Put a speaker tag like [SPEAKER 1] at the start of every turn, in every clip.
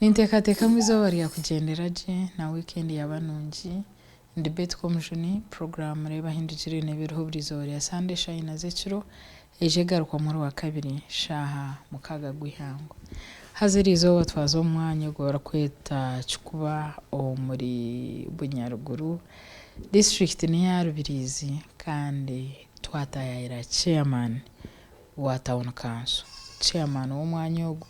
[SPEAKER 1] Ninteekateeka ngu eizooba ryakugyendera gye na wiikendi yaaba nungi. Ndi Betty Komujuni, puroguraamu Reeba Ahindukire neeba eriho buri izooba rya Sande eshaaha ina z'ekiro, eija egarukwamu Orwakabiri shaaha mukaaga gw'eihangwe. Haza eri izooba twaza omu mwanya ogu barikweta Kikuba omuri Bunyaruguru, disiturikiti n'eya Rubirizi kandi twataayaayira chairman wa tawuni kanso. Chairman w'omwanya ogu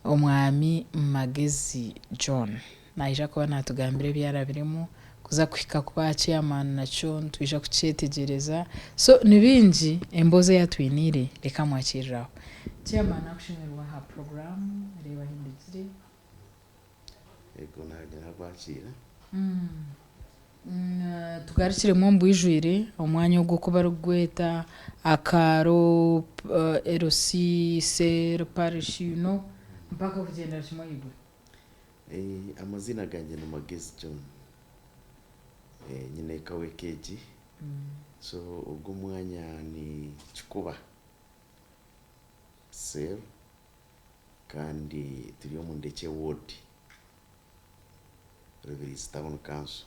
[SPEAKER 1] Omwami Magezi John naija kuba natugambira ebi arabiremu kuza kuhika kuba chairman nakyo nitwija kukyetegyereza so nibingi emboozi ei atwiniire reka mwakirire aho. Chairman nakushemererwa aha program Reeba Ahindugire.
[SPEAKER 2] Yego nakwakira.
[SPEAKER 1] Tugarukiremu omu bwijwire omwanya ogu oku barikugweta akaaro, LC, cell, parish you know mpaka kugyendera kimwe ahaiguru.
[SPEAKER 2] Amaziina gangye ni Magezi John, nyine Kaweke egi, so ogu omwanya ni Kikuba cell kandi turi omu Ndekye ward. Rubirizi Town Council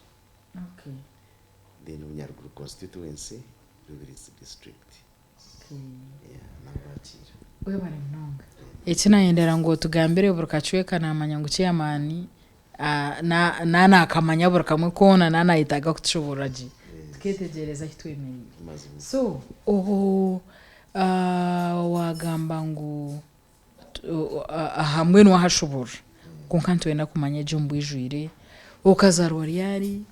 [SPEAKER 2] then Bunyaruguru Constituency, Rubirizi District. Yeah, nabakiira.
[SPEAKER 1] Webare munonga. Eki nayendera ngu otugambire buri kacweka namanya ngu chairman na nakamanya buri kamwe koona na nayetaaga kutushoborora gye tuketegyereza ahu twemereire.
[SPEAKER 2] Mazima.
[SPEAKER 1] So obu wagamba ngu Aha mbwenu wahashoborora kwonka nitwenda kumanya gye omu bwijwire. Okazaarwa ryari?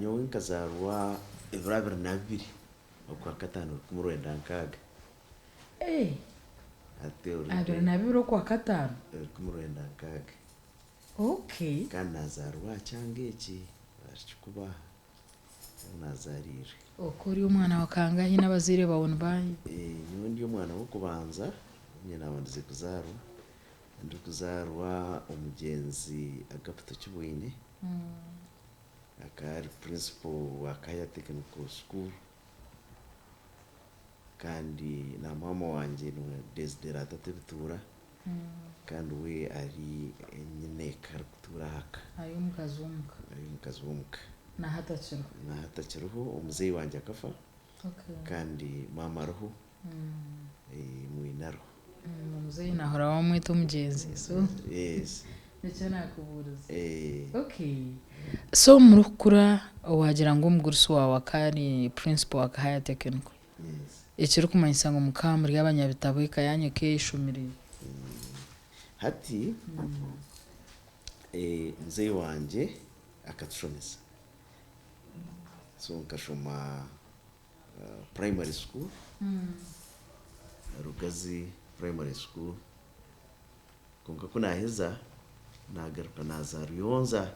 [SPEAKER 2] Nyowe nkazaarwa ebiro 22 Okwakataano 1960. Hati already.
[SPEAKER 1] 22 Okwakataano?
[SPEAKER 2] 1960.
[SPEAKER 1] Okay.
[SPEAKER 2] Kandi naazaarwa aha kyanga eki, ahari Kikuba aha. Ahu nazaariirwe.
[SPEAKER 1] Oku ori omwana wa kangahi n'abazaire baawe ni baahi?
[SPEAKER 2] Nyowe ndi omwana w'okubanza, niinye naabandize kuzaarwa. Ndikuzaarwa omugyenzi Agapito Kibwine, akaba ari principal wa Kaya Technical School kandi na maama wangye ni Desiderata Tebituura kandi we ari nyineeka arikutuura aha ka.
[SPEAKER 1] Ari omukazi w'omuka.
[SPEAKER 2] Ari omukazi w'omuka.
[SPEAKER 1] Naha atakiriho?
[SPEAKER 2] Naha atakiriho, omuzeeyi wangye akafa kandi maama ariho, mwine ariho.
[SPEAKER 1] Omuzeeyi nahora wamweta omugyenzi so
[SPEAKER 2] Yes.
[SPEAKER 1] Nikyo nakubuurize.
[SPEAKER 2] Eh.
[SPEAKER 1] Okay. So murikukura wagira ngu omugurusi waawe akaba ari principal wa Kahaya Technical.
[SPEAKER 2] Yes.
[SPEAKER 1] Ekirikumanyisa ngu mukaba muri abanyabitabo eka yanyu ekaba eyeshomire.
[SPEAKER 2] Hati muzeeyi wangye akatushomesa. So nkashoma primary school, Rugazi primary school, kwonka ku naaheza naagaruka naaza Ruyonza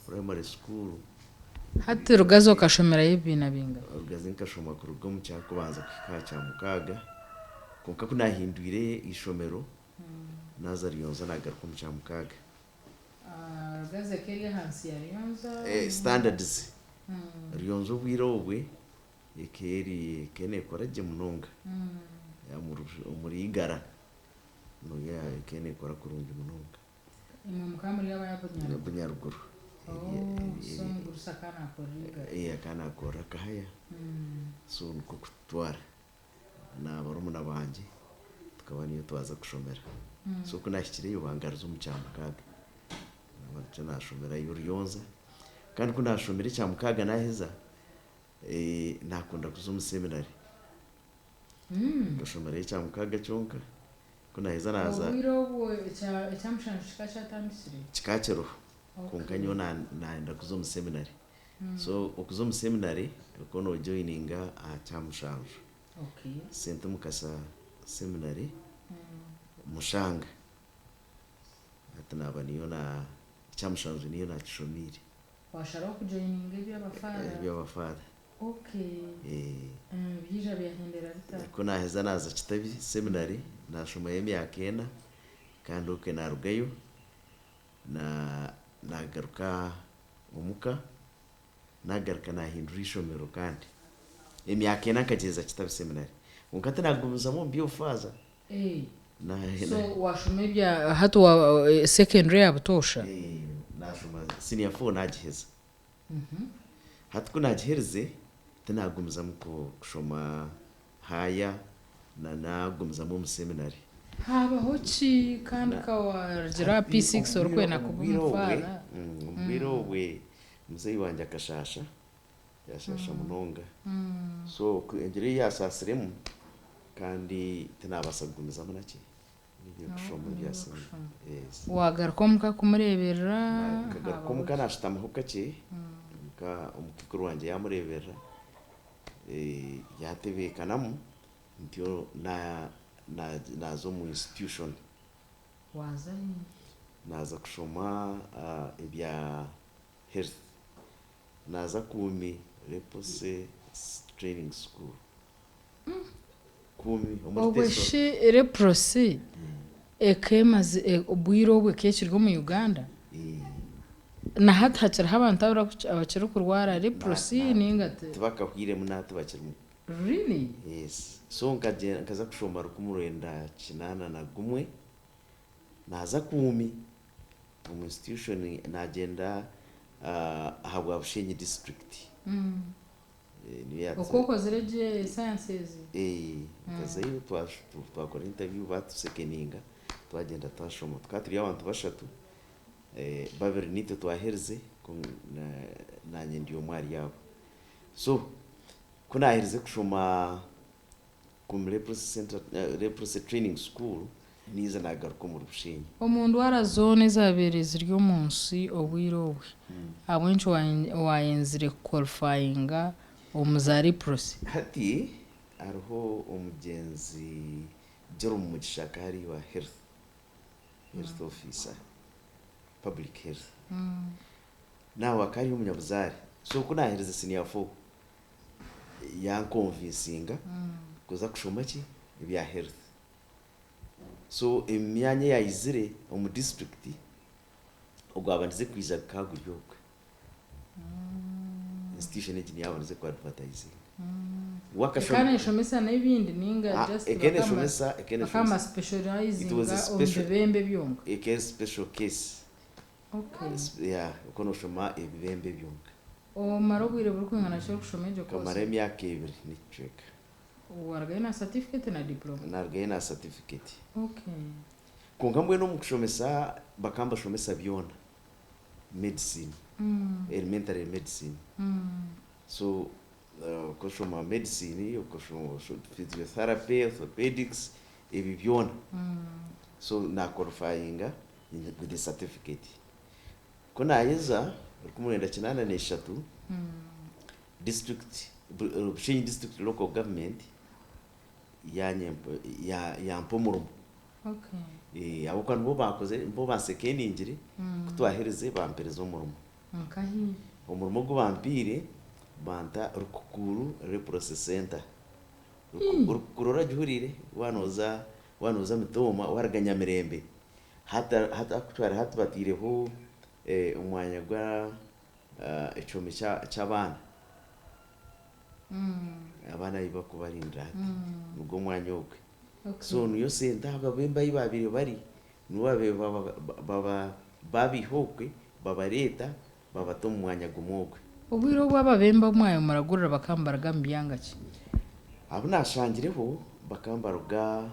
[SPEAKER 2] primary school.
[SPEAKER 1] Hati Rugazi okashomerayo ebibiina bingahi?
[SPEAKER 2] Rugazi nkashoma kuruga omu kyakubanza kuhika aha kyamukaaga, kwonka ku naahindwire eishomero naaza Ruyonza naagaruka omu kyamukaaga.
[SPEAKER 1] Rugazi eka eri ahansi ya Ruyonza?
[SPEAKER 2] Standards. Ruyonza obwire obwe eka eri eka nekora gye munonga omuri Igara eka nekora kurungi munonga.
[SPEAKER 1] Imwe mukaba muri aba Bunyaruguru?
[SPEAKER 2] Bunyaruguru.
[SPEAKER 1] So omugurusi akaba nakorera Igara?
[SPEAKER 2] Akaba nakorera Kahaya so nikwo kututwara. Na barumuna bangye tukaba niyo twaza kushomera. So ku naahikireyo bangaruza omu Kyamukaaga. Naaba nikyo naashomerayo Ruyonza. Kandi ku naashomire Ekyamukaaga naaheza, naakunda kuza omu seminary. Nkashomerayo Ekyamukaaga kyonka, ku naaheza naaza.
[SPEAKER 1] Obwire obwo Ekyamushanju kikaba kyatandikire?
[SPEAKER 2] Kikaba kiriho, kwonka nyowe naayenda kuza omu seminary. So okuza omu seminary okwo no joininga aha kyamushanju. Saint Mukasa seminary Mushanga. Hati naba niyo na ekyamushanju niyo nakishomiire.
[SPEAKER 1] Washaraho kujoininga eby'abafaather?
[SPEAKER 2] Eby'abafaather.
[SPEAKER 1] Okay. Byaija byahendera bita?
[SPEAKER 2] Ku naheza naza Kitabi seminary nashomayo emyaka ena kandi okwe narugayo na nagaruka omuka nagaruka nahindura eishomero kandi emyaka ena nkagyeza Kitabi seminary kwonka tinagumizamu omu by'obufaaza.
[SPEAKER 1] So washoma ebya hati wa secondary ya butoosha?
[SPEAKER 2] Nashoma senior four nagiheza. Hati ku nagiherize tinagumizamu kushoma higher na nagumizamu omu seminary.
[SPEAKER 1] Habaho ki kandi ka warugira aha P6 orikwenda kuba omufaara?
[SPEAKER 2] Obwire obwe muzeeyi wangye akashaasha, yashaasha munonga. So engyeri ei yashaasiremu kandi tinabaasa kugumizamu naki n'eby'okushoma ebya seminary. Yes.
[SPEAKER 1] Wagaruka omuka kumureeberera?
[SPEAKER 2] Nkagaruka omuka nashutamaho kakye, omukaikuru wangye yamureeberera, yatebeekanamu ntyo naaza omu institution.
[SPEAKER 1] Waaza hi?
[SPEAKER 2] Naaza kushoma ebya health. Naaza Kuumi Leprosy Training School. Kuumi omuri
[SPEAKER 1] Obwe
[SPEAKER 2] Teso.
[SPEAKER 1] shi leprosy ekemaze obwire obu ekaba ekiri omu Uganda? Na hati hakiriho abantu abakirikurwara leprosy ninga ti?
[SPEAKER 2] Tibakahwiremu na hati bakirimu.
[SPEAKER 1] Really?
[SPEAKER 2] Yes. So nkagyenda nkaza kushoma 1981, naaza Kuumi omu institution naagyenda ahabwa Bushenyi district. Niyo yaatuza.
[SPEAKER 1] Oku okozire gye sciences?
[SPEAKER 2] Nkazayo twakora interview baatusekeninga twagyenda twashoma. Tukaba turi abantu bashatu, babiri niitwe twaherize naanye ndi omwe ahari abo. So ku naaherize kushoma Kumu Leprosy Centre, Leprosy Training School, naija naagaruka omuri Bushenyi.
[SPEAKER 1] Omu ndwara zoona ezaabaire ziri omu nsi obwire obwe, ahabw'enki waayenzire kukwalifayinga omu za leprosy?
[SPEAKER 2] Hati hariho omugyenzi Jerome Mugisha akaba ari owa Health, Health Officer, Public Health. Naawe akaba ari omunyabuzaare. So ku naaherize senior four, yankonvinsinga kuza kushoma ki? Ebya health. So emyanya eyaizire omu district, ogwabandize kwija gukaba guri ogwe. Institution egi niyo yabandize ku advertisinga. We akashoma.
[SPEAKER 1] Ekaba neshomesa n'ebindi ninga
[SPEAKER 2] Ah,
[SPEAKER 1] just
[SPEAKER 2] ekaba neshomesa, ekaba
[SPEAKER 1] bakaba
[SPEAKER 2] neshomesa. It was a
[SPEAKER 1] specializinga omu
[SPEAKER 2] special,
[SPEAKER 1] bibembe byonka?
[SPEAKER 2] ekaba eri special case.
[SPEAKER 1] Okay.
[SPEAKER 2] Yeah, okwo noshoma ebibembe byonka.
[SPEAKER 1] Omara obwire burikwingana ki orikushoma egyo
[SPEAKER 2] Nkamara
[SPEAKER 1] course?
[SPEAKER 2] emyaka ebiri n'ekicweka.
[SPEAKER 1] Warugayo na certificate na diploma?
[SPEAKER 2] Narugayo na certificate.
[SPEAKER 1] Okay.
[SPEAKER 2] Kwonka mbwenu omu kushomesa bakaba nibashomesa byona, medicine, elementary medicine. So okashoma medicine, okashoma physiotherapy, orthopedics, ebyo byona. So na qualifyinga with the certificate. Ku naaheza 1983, district, Bushenyi district local government yampa omurimo. Ahabw'okuba nibo baakozire, nibo bansekeningire, ku twaherize bampereza omurimo. Omurimo ogu bampaire banta Rukukuru Leprosy Centre. Rukukuru oragihuriire? Waaba nooza, waaba nooza Mitooma waaruga Nyamirembe. Hati hati actually hati bataireho omwanya gwa ekihome ky'abaana. Abaana ahu barikubarindira hati nigwo omwanya ogwe. So niyo centre ababembe ahu baabaire bari nibo baabaire baba babaiha okwe babareeta babata omu mwanya gumwe ogwe.
[SPEAKER 1] Obwire obu ababembe obu mwabaire muragurira bakaba nibaruga mu byanga ki?
[SPEAKER 2] Abu naashangireho bakaba nibaruga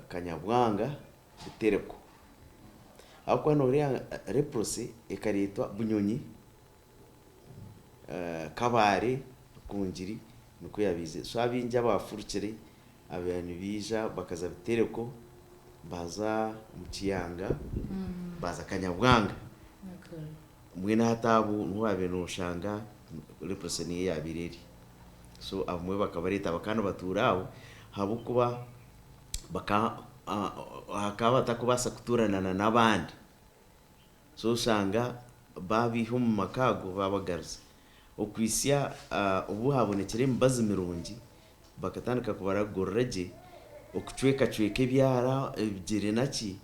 [SPEAKER 2] Kanyabwanga, Bitereko. Ahabw'okuba nooreeba leprosy ekareetwa Bunyonyi, Kabale, Rukungiri nikwo yaabaizire. So abaingi abaafurukire ababaire nibaija bakaza Bitereko, baaza omu Kiyanga, baaza Kanyabwanga. Mbwenu hati abo niho waabaire nooshanga leprosy niyo yaabaire eri. So abamwe bakabareeta bakaba nibatuura aho ahabw'okuba bakaba batakubaasa kutuurana na n'abandi. So oshanga baabaiha omu maka ago baabagaruza. Okuhitsya obu haabonekire emibazi mirungi, bakatandika kubaragurira gye, okucwekacweka ebyara, ebigyere naki,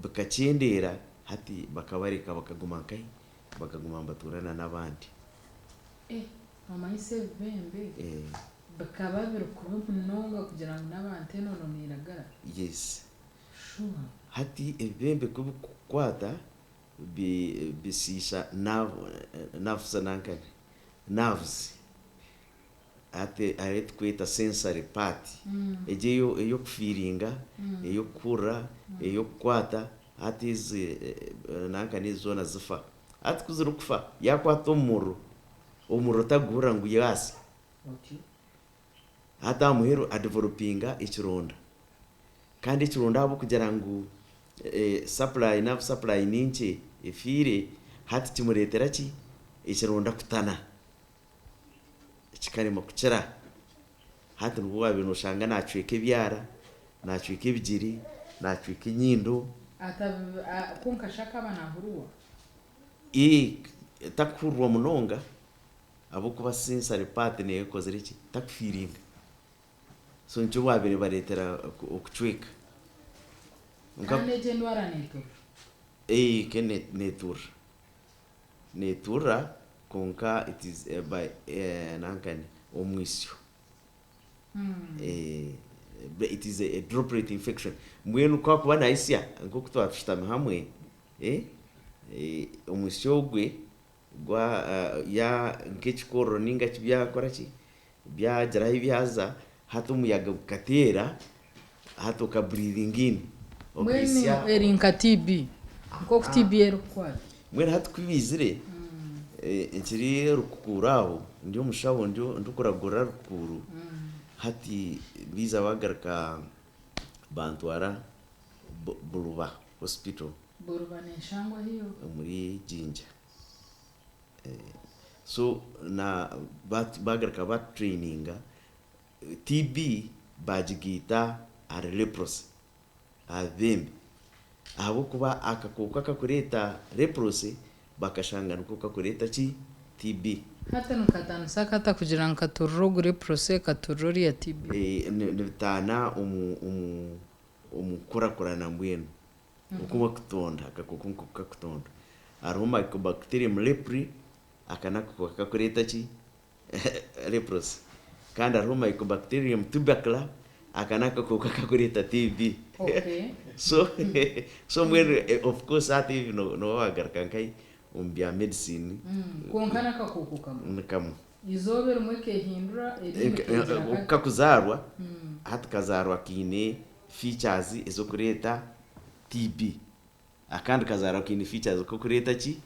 [SPEAKER 2] bikakyendeera, hati bakabareka bakaguma nkahi? Bakaguma nibatuurana n'abandi.
[SPEAKER 1] Nomanyisa ebibembe bikaba biri kubi munonga kugira ngu n'abantu enono neeragara?
[SPEAKER 2] Yes. Hati ebibembe ku bikukukwata bisiisha nerves nankani nerves hati hariho eturikweta sensory part egyo ey'okufiiringa, ey'okuhurira, ey'okukwata hati ezi nankani ezi zoona zifa. Hati ku zirikufa yaakwata omuriro, omuriro taguhurira ngu yaasya. Hati aha muheru adevelopinga ekironda. Kandi ekironda ahabw'okugira ngu supply nerve supply ni nkye efiire, hati kimureetera ki? Ekironda kutana, kikarema kukira. Hati nibwo waabaire nooshanga naacweka ebyara, naacweka ebigyere, naacweka enyindo.
[SPEAKER 1] Kwonka shi akaba naahurirwa?
[SPEAKER 2] Takuhurirwa munonga ahabw'okuba sensory part neeba ekozire ki? Takufiiringa. So nikyo baabaire nibareetera okucweka.
[SPEAKER 1] Kandi egyo endwara neeturira?
[SPEAKER 2] Ego neeturira. Neeturira kwonka it is by nankani omwisyo. It is a droplet infection. Mbwenu ku akuba nahisya nk'oku twaba tushutami hamwe, omwisyo ogwe gwa ya nk'ekikorero ninga ki byakora ki byagira ahu byaza hati omuyaga gukateera hati oka breathinga in
[SPEAKER 1] Mbwenu eri nka TB nk'oku TB erikukwata.
[SPEAKER 2] Mbwenu hati ku baizire nkiri Rukukuuru aho ndi omushaho ndikuragurira Rukukuuru hati baiza bagaruka bantwara Buruba hospital.
[SPEAKER 1] Buruba neshangwa hiyo?
[SPEAKER 2] Omuri Jinja. So na bagaruka batutraininga TB bagigaita ahari leprosy, aha bibembe ahabw'okuba akakooko akakureeta leprosy bakashanga niko kakureeta ki? TB.
[SPEAKER 1] Hati nikataanisa kata kugira ngu katurire ogu leprosy katurire oriya TB?
[SPEAKER 2] Nibitaana omu omu kukurakurana mbwenu oku bakutonda akakooko nkoku kakutonda. Hariho mycobacterium leprae aka n'akakooko akakureeta ki? Leprosy. Kandi hariho mycobacterium tubercular aka n'akakooko akakureeta TB. So so mbwenu of course hati ebi nooba waagaruka nkahi omu bya medicine.
[SPEAKER 1] Kwonka n'akakooko kamwe.
[SPEAKER 2] Ni kamwe.
[SPEAKER 1] Eizooba erimwe kehindura erindi kegira
[SPEAKER 2] kati. Ku kakuzaarwa, hati kazaarwa kaine features ez'okureeta TB. Akandi kazaarwa kaine features k'okureeta ki?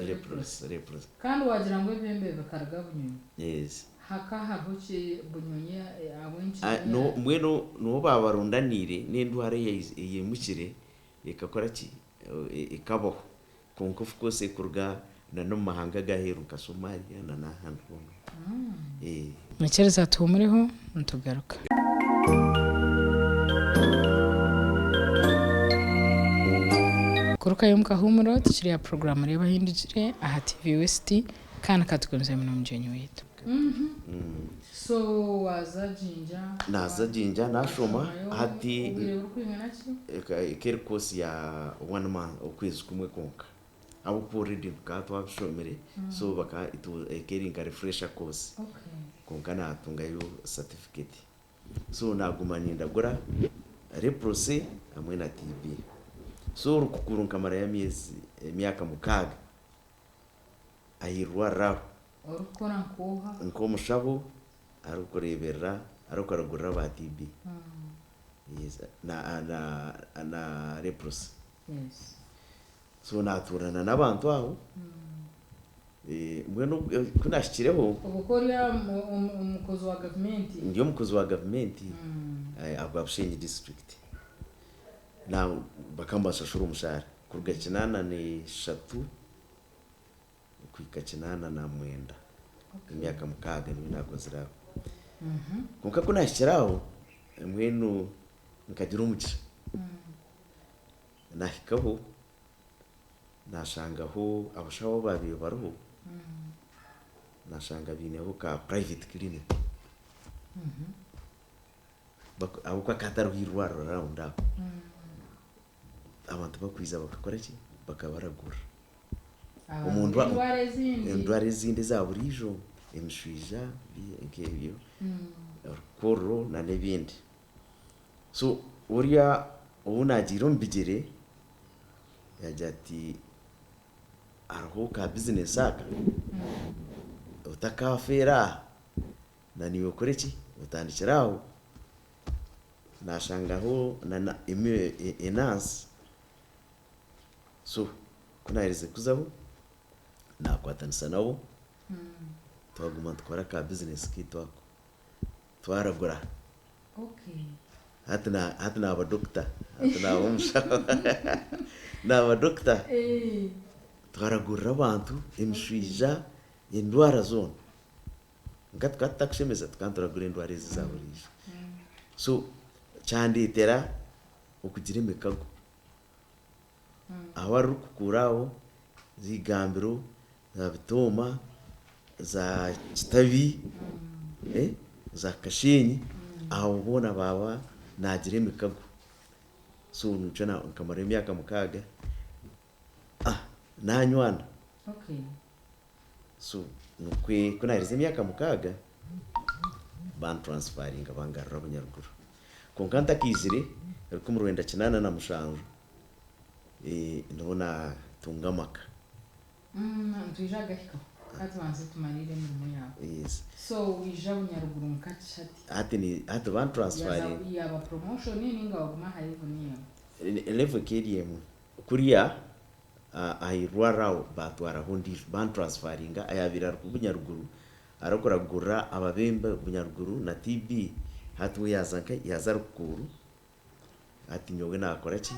[SPEAKER 2] Leprosy. Leprosy.
[SPEAKER 1] Kandi wagira ngu ebibembe bikaruga Bunyonyi.
[SPEAKER 2] Yes.
[SPEAKER 1] Haka hariho ki Bunyonyi ahabw'enki?
[SPEAKER 2] No, mbwenu niho baabarundaniire n'endwara eyaimukire ekakora ki? Ekabaho. Kwonka of course ekuruga na n'omu mahanga ag'aheeru nka Somalia na n'ahandi hoona.
[SPEAKER 1] Nyikiriza tuhumureho nitugaruka. Kurukayo omu kahuumuro tukiri aha puroguraamu Reeba Ahindukire aha TV West kandi ka tugumizemu n'omugyenyi waitu. So waaza Jinja.
[SPEAKER 2] Naaza Jinja naashoma hati.
[SPEAKER 1] Obwire burikwingana ki?
[SPEAKER 2] Ekaba eri course ya one month, okwezi kumwe kwonka. Ahabw'okuba already tukaba twabishomire so bakaba ekaba eri nka refresher course. Kwonka naatungayo certificate. So naaguma nindagura leprosy hamwe na TB. So orukukuru nkamarayo emyezi, emyaka mukaaga. Ah'eirwariro aho.
[SPEAKER 1] Orikukora nk'oha?
[SPEAKER 2] Nk'omushaho arikureeberera, arikuragurira aba TB. Yes, na na na leprosy.
[SPEAKER 1] Yes.
[SPEAKER 2] So naatuurana n'abantu aho. Mbwenu ku naahikireho.
[SPEAKER 1] Obwo ku ori omukozi wa gavumenti?
[SPEAKER 2] Ndi omukozi wa gavumenti ahabwa Bushenyi district. Na bakaba nibashashura omushaara kuruga kinaana n'eshatu kuhika 89, emyaka mukaaga niyo naakozire aho. Kwonka ku naahikire aho, mbwenu nkagira omugisha, naahikaho naashangaho abashaho abaabaire bariho, naashanga baineho ka private clinic. Ahabw'okuba hakaba hatariho eirwariro rawundi aho. Abantu bakwija bakakora ki? Bakabaragurira.
[SPEAKER 1] Omu ndwara ezindi.
[SPEAKER 2] Endwara ezindi eza buriijo, emishwija nk'ebyo, orukororo na n'ebindi. So Oriya ou naagiire omu bigyere yaagira ati hariho ka bizinesi aka, otakaafeera aha, na naiwe okore ki, otandikire aho. Naashangaho na enansi, so ku naaherize kuzaho, naakwatanisa nabo, twaguma nitukora ka bizinesi kaitu ako. Twaragura. Hati hati naaba dokita, hati naaba omushaho, naaba dokita. Twaragurira abantu emishwija, endwara zoona. Nka tukaba tutakushemeza, tukaba nituragura endwara ezi eza buriijo. So kyandeetera okugira emikago. Ahu arikukuura aho, za Igambiro, za Bitooma, za Kitabi, za Kashenyi, abo boona baaba naagira emikago. So nikyo nkamarayo emyaka mukaaga, naanywana. So nikwe ku naaherize emyaka mukaaga, bantransfaringa bangarura Bunyaruguru. Kwonka ntakaizire, rukumi rwenda kinaana na mushanju, niho naatunga amaka.
[SPEAKER 1] Nitwija kugahikaho. Ka tubanze tumariire emirimo yaawe.
[SPEAKER 2] Yes.
[SPEAKER 1] So waija Bunyaruguru nka ki hati?
[SPEAKER 2] Hati ni hati bantransfaringa.
[SPEAKER 1] Yaaba promotion ninga waguma aha level niyo emwe?
[SPEAKER 2] Level ekaba eri emwe. Kuriya aha irwariro aho baatwaraho ondiijo, bantransfaringa ayaabaire ari Bunyaruguru arikuragurira ababembe Bunyaruguru na TB, hati we yaaza nkahi? Yaaza Rukuuru. Hati nyowe naakora ki?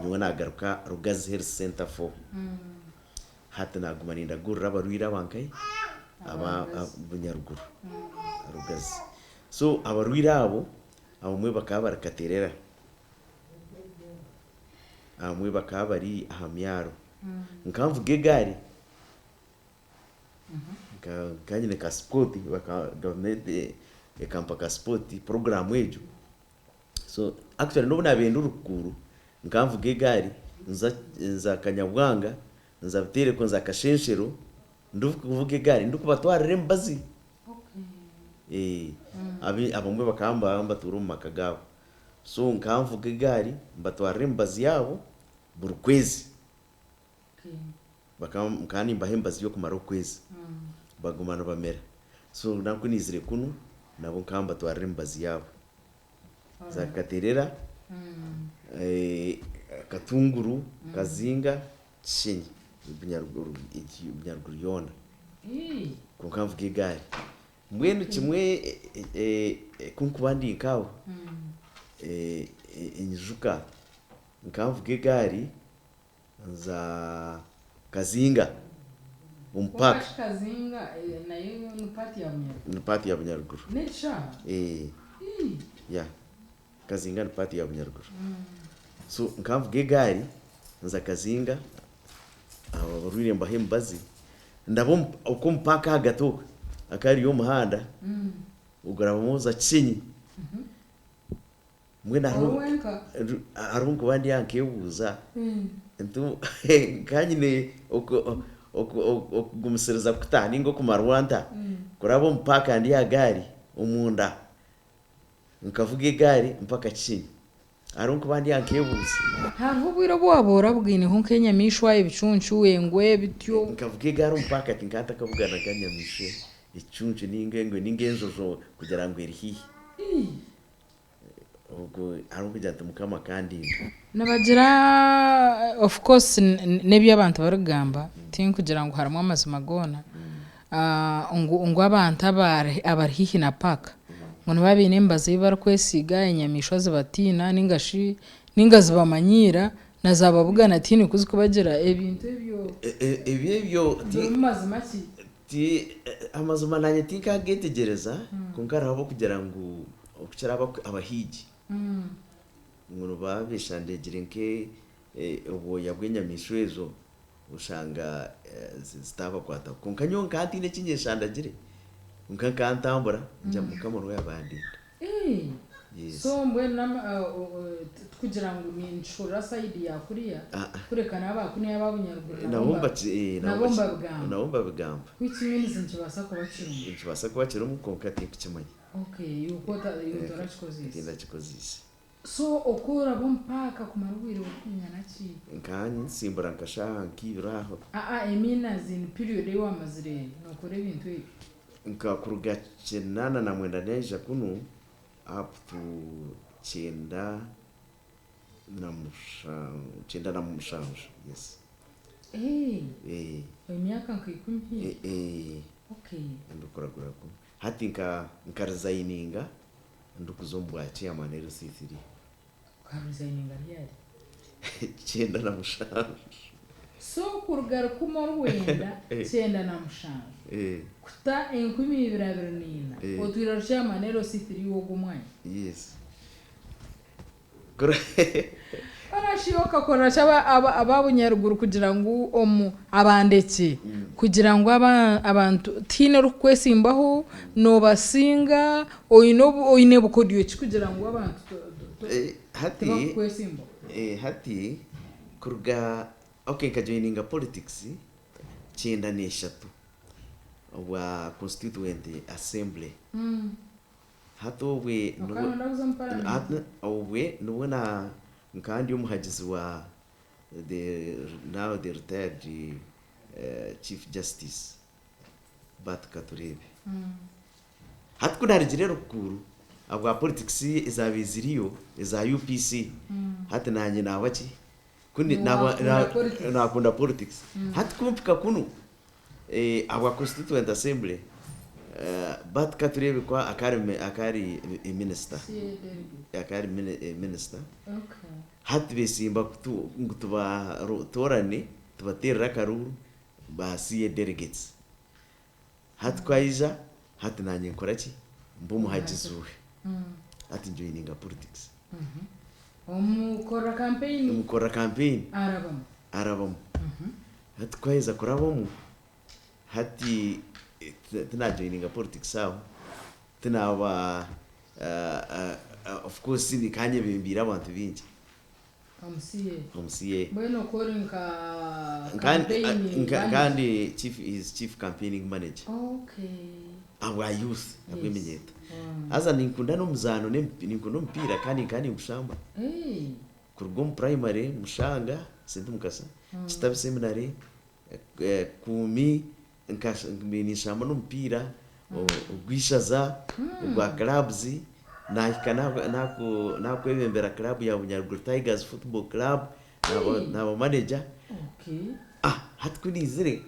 [SPEAKER 2] Nyowe naagaruka Rugazi Health Centre 4. Hati naaguma nindagurira abarwaire aba nkahi? Aba Bunyaruguru, Rugazi. So abarwaire abo, abamwe bakaba bari Katerera, abamwe bakaba bari aha myaro. Nkanvuga egaari, Nka nyine ka sipoti, gavumenti ekampa ka sipoti puroguraamu egyo. So actually n'obu naabaire ndi Rukukuuru, nkaba nvuga egaari nza nza Kanyabwanga, nza Butereko, nza Kashenshero, ndikuvuga egaari ndikubatwarira emibazi. Abamwe bakaba nibaba nibatuura omu maka gaabo. So nkaba nvuga egaari mbatwarira emibazi yaabo buri kwezi. Bakaba nkaba nimbaha emibazi y'okumara okwezi baguma nibamira. So naku naizire kunu nabo nkaba mbatwarira emibazi yaabo. Za katerera, katunguru, kazinga, kishenyi, Bunyaruguru Bunyaruguru yoona. Kwonka nvuga egaari. Mbwenu kimwe ku nkuba ndi nk'aho, nyijuka nkaba nvuga egaari Nza Kazinga omu park.
[SPEAKER 1] Kwonka shi Kazinga nayo ni part ya Bunyaruguru?
[SPEAKER 2] Ni part ya Bunyaruguru.
[SPEAKER 1] N'ekishaaha?
[SPEAKER 2] Eeh. Yeah. Kazinga ni part ya Bunyaruguru. So nkaba nvuga egaari nza Kazinga, abarwaire mbaha emibazi, ndaba okwo omu park ahagati okwo hakaba hariyo omuhanda ogurabamu oza Kishenyi. Mbwenu hariho
[SPEAKER 1] Ori wenka?
[SPEAKER 2] hariho nkuba ndi aha nkebuuza nti nka nyine okugumisiriza kuta ninga okumarwa nta kuraba omu paaka ndi aha gaari omunda nkavuga egaari mpaka Kishenyi. Hariho nkuba ndi aha nkebuuza.
[SPEAKER 1] Hariho obwire obu waaba orabugaineho nk'enyamaishwa, ebicuncu, engwe, bityo?
[SPEAKER 2] Nkavuga egaari omu paaka tinkaba ntakabuganaga nyamaishwa ekicuncu ninga engwe ninga enjojo kugira ngu eri haihi. Ogwo arikugira ati Mukama akandinda.
[SPEAKER 1] Nibagira of course n'ebi abantu barikugamba tinkugira ngu harimu amazima goona ngu ngu abantu abari abari haihi na park ngu nibaba baine emibazi ei barikwesiiga enyamaishwa zibatiina ninga shi ninga zibamanyiira na zababugana tihaine oku zikubagira ebintu ebyo
[SPEAKER 2] Ebyo ebyo
[SPEAKER 1] birimu mazima ki?
[SPEAKER 2] Ti, amazima naanye tinkageetegyereza, kwonka hariho ab'okugira ngu okukira abahiigi ngu nibaba beshandeegire nk'obwoya bw'enyamaishwa ezo oshanga zitaabakwataho. Kwonka nyowe nkaba ntaine eki nyeshandagire, kwonka nkaba ntambura ngira ngu Mukama niwe yaabandinda.
[SPEAKER 1] Yes. So mbwenu nama tikugira ngu ninkihurira side ya kuriya kureka naba kunu aba bunyaruguru
[SPEAKER 2] nabo
[SPEAKER 1] nabo mbabigamba.
[SPEAKER 2] Nabo mbabigamba.
[SPEAKER 1] Which means nikibaasa kuba kirimu.
[SPEAKER 2] Nikibaasa kuba kirimu kwonka tinkukimanya.
[SPEAKER 1] Okay iwe ku iwe torakikozeise.
[SPEAKER 2] Tindakikozeise.
[SPEAKER 1] So oku oraba omu paaka kumara obwire burikwingana ki?
[SPEAKER 2] Nka nsimbura nka shaaha nk'ibiri aho.
[SPEAKER 1] Aa I mean as in period ei waamazire nookora ebintu ebyo.
[SPEAKER 2] Nka kuruga 89 naija kunu up to 97, 97, yes.
[SPEAKER 1] Eeh,
[SPEAKER 2] Eh.
[SPEAKER 1] emyaka nka 10 haihi?
[SPEAKER 2] Eh, eh.
[SPEAKER 1] Okay.
[SPEAKER 2] Ndikuragura kunu. Hati nka nka resigninga ndikuza omu bwa chairman LC3.
[SPEAKER 1] Okaresigninga ryari?
[SPEAKER 2] 97.
[SPEAKER 1] So kuruga 1997 kuta 2024 otwire ori chairman LC3 w'ogwo mwanya?
[SPEAKER 2] Yes.
[SPEAKER 1] Hoona shi okakora ki aba Bunyaruguru kugira ngu omu abandekye kugira ngu abantu tihaine orikukwesimbaho noobasinga oine oine bukodyo ki kugira ngu abantu
[SPEAKER 2] Hati
[SPEAKER 1] tibakukwesimbaho?
[SPEAKER 2] Hati kuruga okay nkajoininga politics 93 obwa constituent assembly. Hati obwe
[SPEAKER 1] Okaba noyenda kuza omu paramenti?
[SPEAKER 2] Hati obwe nibwo na nkaba ndi omuhagizi wa the now the retired Chief Justice Bart Katureebe. Hati ku naarugire Rukukuru ahabwa politics ezaabaire ziriyo eza UPC, hati naanye naaba ki? Ku ni- naaba
[SPEAKER 1] Waakunda politics.
[SPEAKER 2] Naakunda politics. Hati ku mpika kunu ahabwa Constituent Assembly, Bart Katureebe ku akaba ari minisita, akaba ari minisita, hati beesimba ngu tubatoorane tubateerere akaruuru ba CA delegates. Hati ku aija, hati naanye nkora ki? Mba omuhagizi we. Hati njoininga politics.
[SPEAKER 1] Omukorera campaign?
[SPEAKER 2] Mukorera campaign.
[SPEAKER 1] Arabamu?
[SPEAKER 2] Arabamu. Hati ku aheza kurabamu, hati tinajoininga politics aho, tinaaba, of course nkanyebembeire abantu baingi.
[SPEAKER 1] Omu CA?
[SPEAKER 2] Omu CA.
[SPEAKER 1] Mbwenu okwo ori nka
[SPEAKER 2] Kandi
[SPEAKER 1] campaign manager?
[SPEAKER 2] Kandi chief, his chief campaigning manager. Ahabwa youth, ahabw'eminyeeto. Haza ninkunda n'omuzaano, ninkunda omupiira kandi nkaba ningushamba. Kuruga omu primary, Mushanga, St Mukasa, Kitabi Seminary, Kuumi, ninshamba n'omupiira ogw'eishaza, ogwa clubs, nahika n'ahakwebembera club ya Bunyaruguru Tigers Football Club, naaba manager. Hati ku naizire,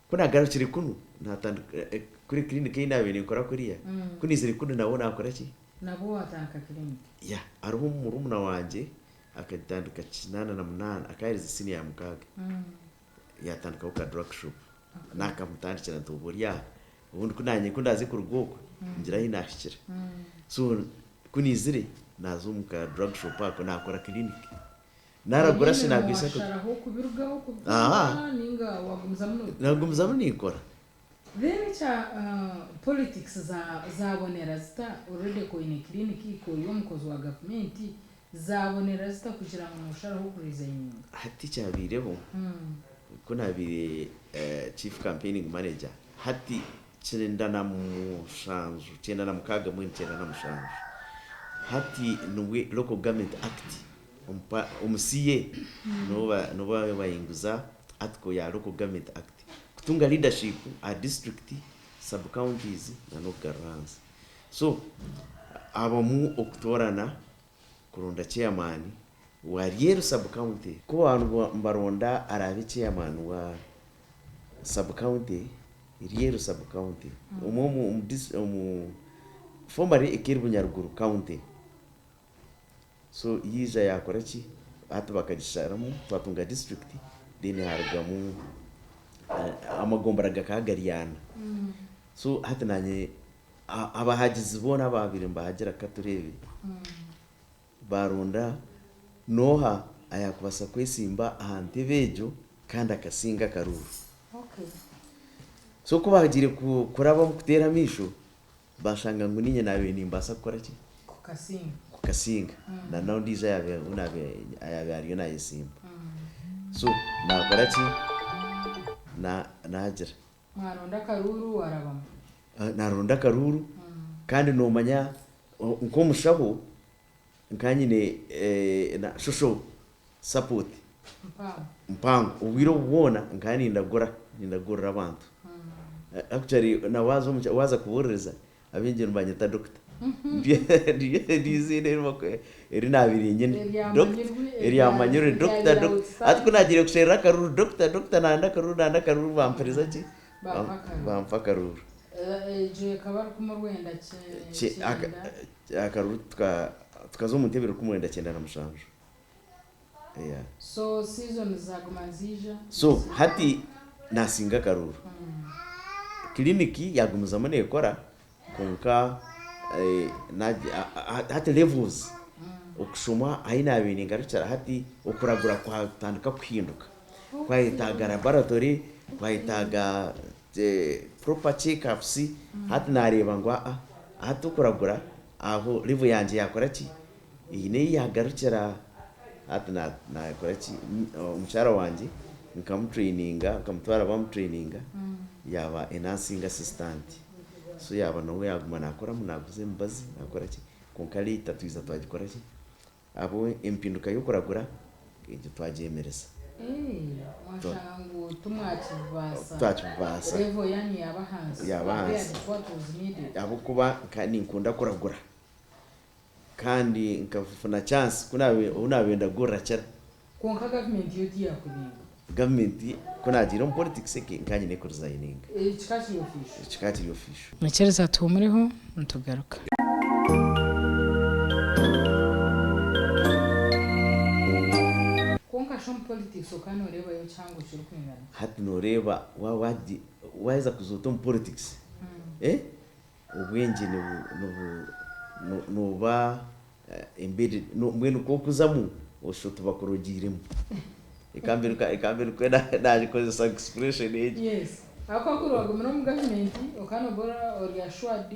[SPEAKER 2] ku naagarukire kunu, naatandika kuri clinic ei naabaire ninkora kuriya, ku naizire kunu nabwo naakora ki?
[SPEAKER 1] Nabwo waatandika clinic?
[SPEAKER 2] Yeah, hariho murumuna wangye akagitandika 88, akaba aherize siniya ya mukaaga, yaatandikaho ka drug shop. Naakamutandikira nti oba ori aha, obundi ku naanye ku ndaaze kuruga okwo, ngire ahi naahikira. So ku naizire, naaza omu ka drug shop ako naakora clinic. Naaragura shi
[SPEAKER 1] Emirimo
[SPEAKER 2] naagwisa
[SPEAKER 1] waasharaho kubirugaho kubikora
[SPEAKER 2] Aha.
[SPEAKER 1] nainga waagumizamu noobikora?
[SPEAKER 2] Naagumizamu ninkora.
[SPEAKER 1] Then ekya politics za zabonera zita already koine clinic kori omukozi wa gavumenti zabonera zita kugira ngu nosharaho ku resigninga?
[SPEAKER 2] Hati ekyabaireho, ku naabaire chief campaigning manager, hati 97, 96 mbwenu 97, hati nibwe Local Government Act omu CA nibo bahinguza article ya Local Government Act kutunga leadership aha district, sub counties na n'okugarura ahansi. So habamu okutoorana kuronda chairman wa Ryeru sub county. Ku baba nibaronda araabe chairman wa sub county, Ryeru sub county, omwe omu formerly ekaba eri Bunyaruguru county. So yaija yaakora ki, hati bakagisharamu twatunga district then harugamu amagombora gakaba gari ana. So hati naanye abahagizi boona abaabaire nibahagira katureebe baaronda n'oha ayaakubaasa kwesimba aha ntebe egyo kandi akasinga akaruuru. So ku baagiire kurabamu kuteera amaisho, Baashanga ngu niinye naabaire nimbaasa kukora ki?
[SPEAKER 1] Kukasinga.
[SPEAKER 2] Kukasinga. Na n'ondiijo ayaabaire ou naabaire ayaabaire ariyo naayesimba. So naakora ki? Na naagira.
[SPEAKER 1] Mwaronda akaruuru waarabamu?
[SPEAKER 2] Naaronda akaruuru kandi noomanya nk'omushaho. Nkaba nyine na social support mpango. Obwire obu bwona nkaba nindagura, nindagurira abantu. Actually na waaza omu waaza kubuuririza, abaingi nibanyeta doctor. Niryo eiziina eri naabaire nyine. Eryamanyirwe, doctor, doctor. Hati ku naagiire kusherura akaruru, doctor, doctor, nanda akaruru, nanda akaruru, bampereza ki? Bampa akaruru.
[SPEAKER 1] Egyo ekaba rukumi rwenda kyenda.
[SPEAKER 2] Akaruru tukaza omu ntebe 1997. Yeah.
[SPEAKER 1] So seasons zaguma niziija.
[SPEAKER 2] So hati nasinga akaruru. Clinic yagumizamu nekora kwonka hati levels okushoma ahi nabaire ningarukira hati okuragura kwatandika kuhinduka. Kwayetaaga laboratory, kwayetaaga proper check ups, hati nareeba ngu aa hati okuragura aho level yangye yakora ki, eine ei yagarukira, hati nakora ki, omukyara wangye nkamutraininga, nkamutwara bamutraininga yaba a nursing assistant, so yaba nawe yaguma nakoramu naguza emibazi nakora ki, kwonka later twija twagikora ki, Ahabw'okuba empinduka y'okuragura egyo twagyemereza.
[SPEAKER 1] Mwashanga ngu timwakibaasa.
[SPEAKER 2] Twakibaasa.
[SPEAKER 1] Level yanyu yaaba ahansi.
[SPEAKER 2] Yaaba ahansi.
[SPEAKER 1] Compared to what was needed.
[SPEAKER 2] Ahabw'okuba nka ninkunda kuragura kandi nkafuna chance ku naabaire obu naabaire ndagurira kira.
[SPEAKER 1] Kwonka gavumenti yo tiyakubinga.
[SPEAKER 2] Gavumenti ku naagiire omu politics nka nyine kurizayininga.
[SPEAKER 1] Kikaba kiri official.
[SPEAKER 2] Kikaba kiri official.
[SPEAKER 1] Mwikiriza tuhumureho nitugaruka. Kwonka shi omu politics okaba noreebayo kihango kirikwingana ki?
[SPEAKER 2] Hati noreeba waaheza kuza ota omu politics, obwengye nibuba embedded, mbwenu ku orikuzamu oshusha oti bakurogiiremu. Reka mbe nikwo naagikozesa expression egyo.
[SPEAKER 1] Yes. Ahabw'okuba kuri wagumire omu gavumenti okaba nooba ori assured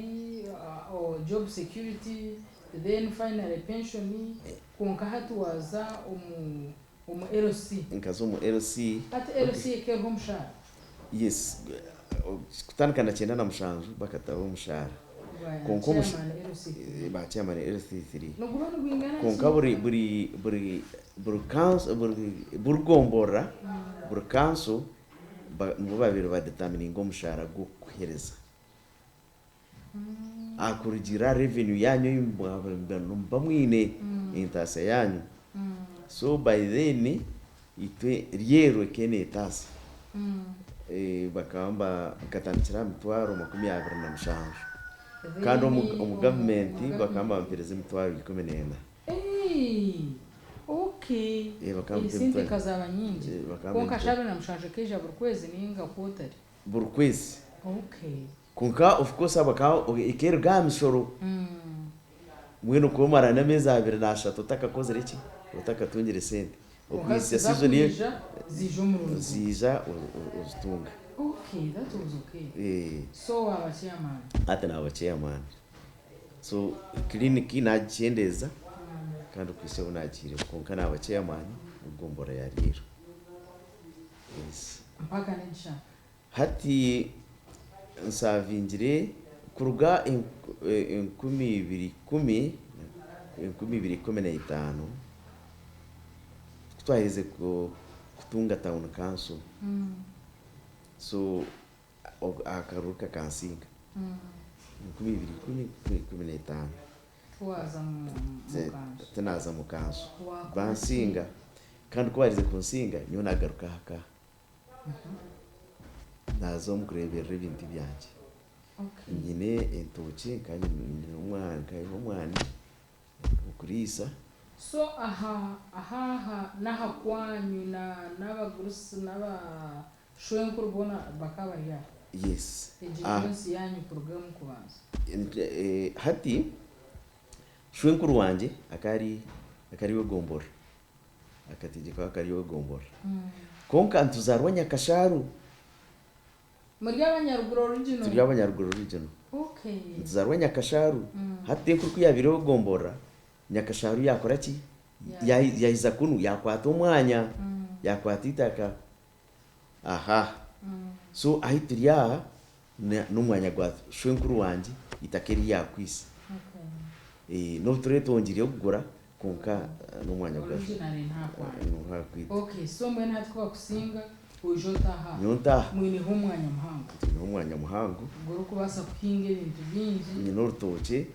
[SPEAKER 1] job security then finally pension kwonka hati waaza omu omu LC.
[SPEAKER 2] Nkaza omu LC.
[SPEAKER 1] Hati LC eka eriho omushaara?
[SPEAKER 2] Yes. Kutandika na 97 bakataho omushaara.
[SPEAKER 1] Kwonka omu Chairman LC3.
[SPEAKER 2] Ba chairman LC3.
[SPEAKER 1] Niguba nigwingana ki?
[SPEAKER 2] Kwonka buri buri buri buri council buri buri gomborora buri council nibo babaire ba determininga omushaara gw'okukuhereza. Kurugiirira aha revenue yaanyu ei muba mwine, entaasya yaanyu. So by then itwe ryeru ekaba neetaasya. Bakaba nkatandikira aha mitwaro 27. Kandi omu gavumenti bakaba nibampereza emitwaro 14.
[SPEAKER 1] Eii okay
[SPEAKER 2] Bakaba
[SPEAKER 1] esente ekazaba nyingi kwonka shi 27 ekaija buri kwezi ninga kwotari?
[SPEAKER 2] Buri kwezi.
[SPEAKER 1] Okay.
[SPEAKER 2] Kwonka of course bakaba ekeruga aha mishoro mbwenu ku omara n'ameezi abiri n'ashatu otakakozire ki otakatungire sente
[SPEAKER 1] Kwonka
[SPEAKER 2] okuhitsya
[SPEAKER 1] ziza
[SPEAKER 2] season ye
[SPEAKER 1] kwija ziija omurundi gumwe.
[SPEAKER 2] ziija ozitunga.
[SPEAKER 1] Okay that was okay. So waaba chairman?
[SPEAKER 2] Hati naaba chairman. So clinic nagikyendeeza kandi okuhitsya obu nagiireho kwonka naaba chairman w'egombolola ya Rweru. Yes.
[SPEAKER 1] Mpaka n'egisha.
[SPEAKER 2] Hati nsavingire kuruga 2010, 2015 ku twaherize kutunga town council, so akaruru kakansinga, 2010, 2015.
[SPEAKER 1] Tiwaaza mu kanso?
[SPEAKER 2] Tinaaza mu kanso.
[SPEAKER 1] Waakora ki?
[SPEAKER 2] Bansinga kandi ku baaherize kunsinga nyowe naagaruka aha ka. Naaza omu kureeberera ebintu byangye. Nyine entookye kandi nyine omwani ogw'okuriisa.
[SPEAKER 1] So aha aha aha n'aha kwanyu na n'abagurusi n'aba shwenkuru boona bakaba bari aha?
[SPEAKER 2] Yes.
[SPEAKER 1] Egyo niyo nsi yaanyu kuruga omu kubanza?
[SPEAKER 2] Hati shwenkuru wangye akaba ari akaba ari ow'egomborora. Akategyeka akari ow'egomborora. Kwonka nituzaarwa Nyakashaaru.
[SPEAKER 1] Muri Abanyaruguru original?
[SPEAKER 2] Turi Abanyaruguru original.
[SPEAKER 1] Okay.
[SPEAKER 2] Nituzaarwa Nyakashaaru. Hati enkuru ku yaabaire ow'egomborora, Nyakashaaru yaakora ki? Yaiza kunu yaakwata omwanya, yaakwata eitaka. Aha. So ahi turi aha n'omwanya gwa shwenkuru wangye, eitaka eri yaakwitse.
[SPEAKER 1] Okay.
[SPEAKER 2] N'obu tureetongyeire kugura. Kwonka n'omwanya gwa
[SPEAKER 1] Originally nta kwanyu.
[SPEAKER 2] Nta kwitu.
[SPEAKER 1] Okay, so mbwenu hati ku bakusinga oija otaaha aha.
[SPEAKER 2] Nyowe ntaaha.
[SPEAKER 1] Mwineho omwanya muhango.
[SPEAKER 2] Twineho omwanya muhango.
[SPEAKER 1] Ogurikubaasa kuhinga ebintu bingi.
[SPEAKER 2] Nyine orutookye.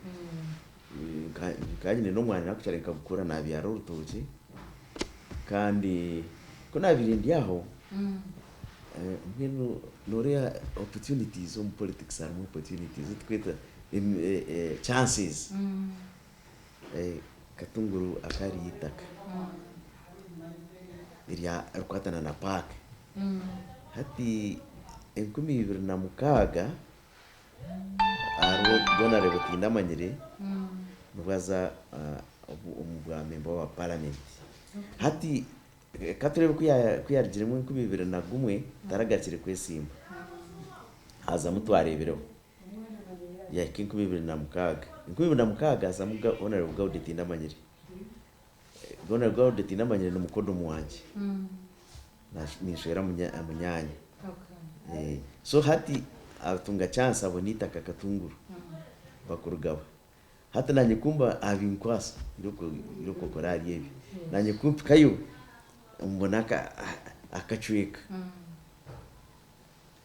[SPEAKER 2] Nka nyine n'omwanya nakukyare nkagukura nabyara orutookye. Kandi ku naabaire ndi aho, mbwenu nooreeba opportunities omu politics harimu opportunities ezi turikweta chances. Katunguru akaba ari eitaka erikukwatana na paaka. Hati 2006 hariho Honarebo Tindamanyire nibwo aza omu bwa memba wa paramenti. Hati ka tureebe ku yarugiremu 2001 taragarukire kwesimba, hazamu Twareebireho. Yahika 2006. 2006 hazamu Honarebo Gaudi Tindamanyire. Honarebo Gaudi Tindamanyire ni mukodomu wangye. Ninshwera munyaanya. So hati atunga chance abona eitaka Katunguru bakurigaba. Hati nanye kumba abinkwasa iroko okore ahari ebi. Nanye kumpikayo mbona akacweka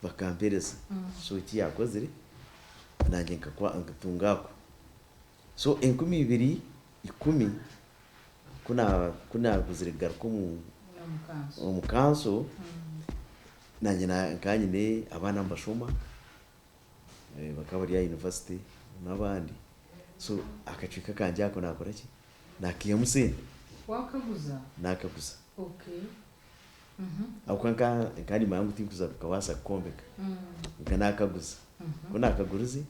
[SPEAKER 2] bakampereza. So eki yakozire nanye nkatunga ako. So 2010 ku naaguzire kugaruka omu kanso, naanye nkaba nyine abaana nibashoma, bakaba bari aha yunivasite n'abandi, so akacweka kangye ako naakora ki? Naakaihamu sente.
[SPEAKER 1] Waakaguza?
[SPEAKER 2] Naakaguza. Ahabw'okuba nkaba nimanya ngu tinkuza kukabaasa kukombeka. Kwonka naakaguza. Ku naakagurize,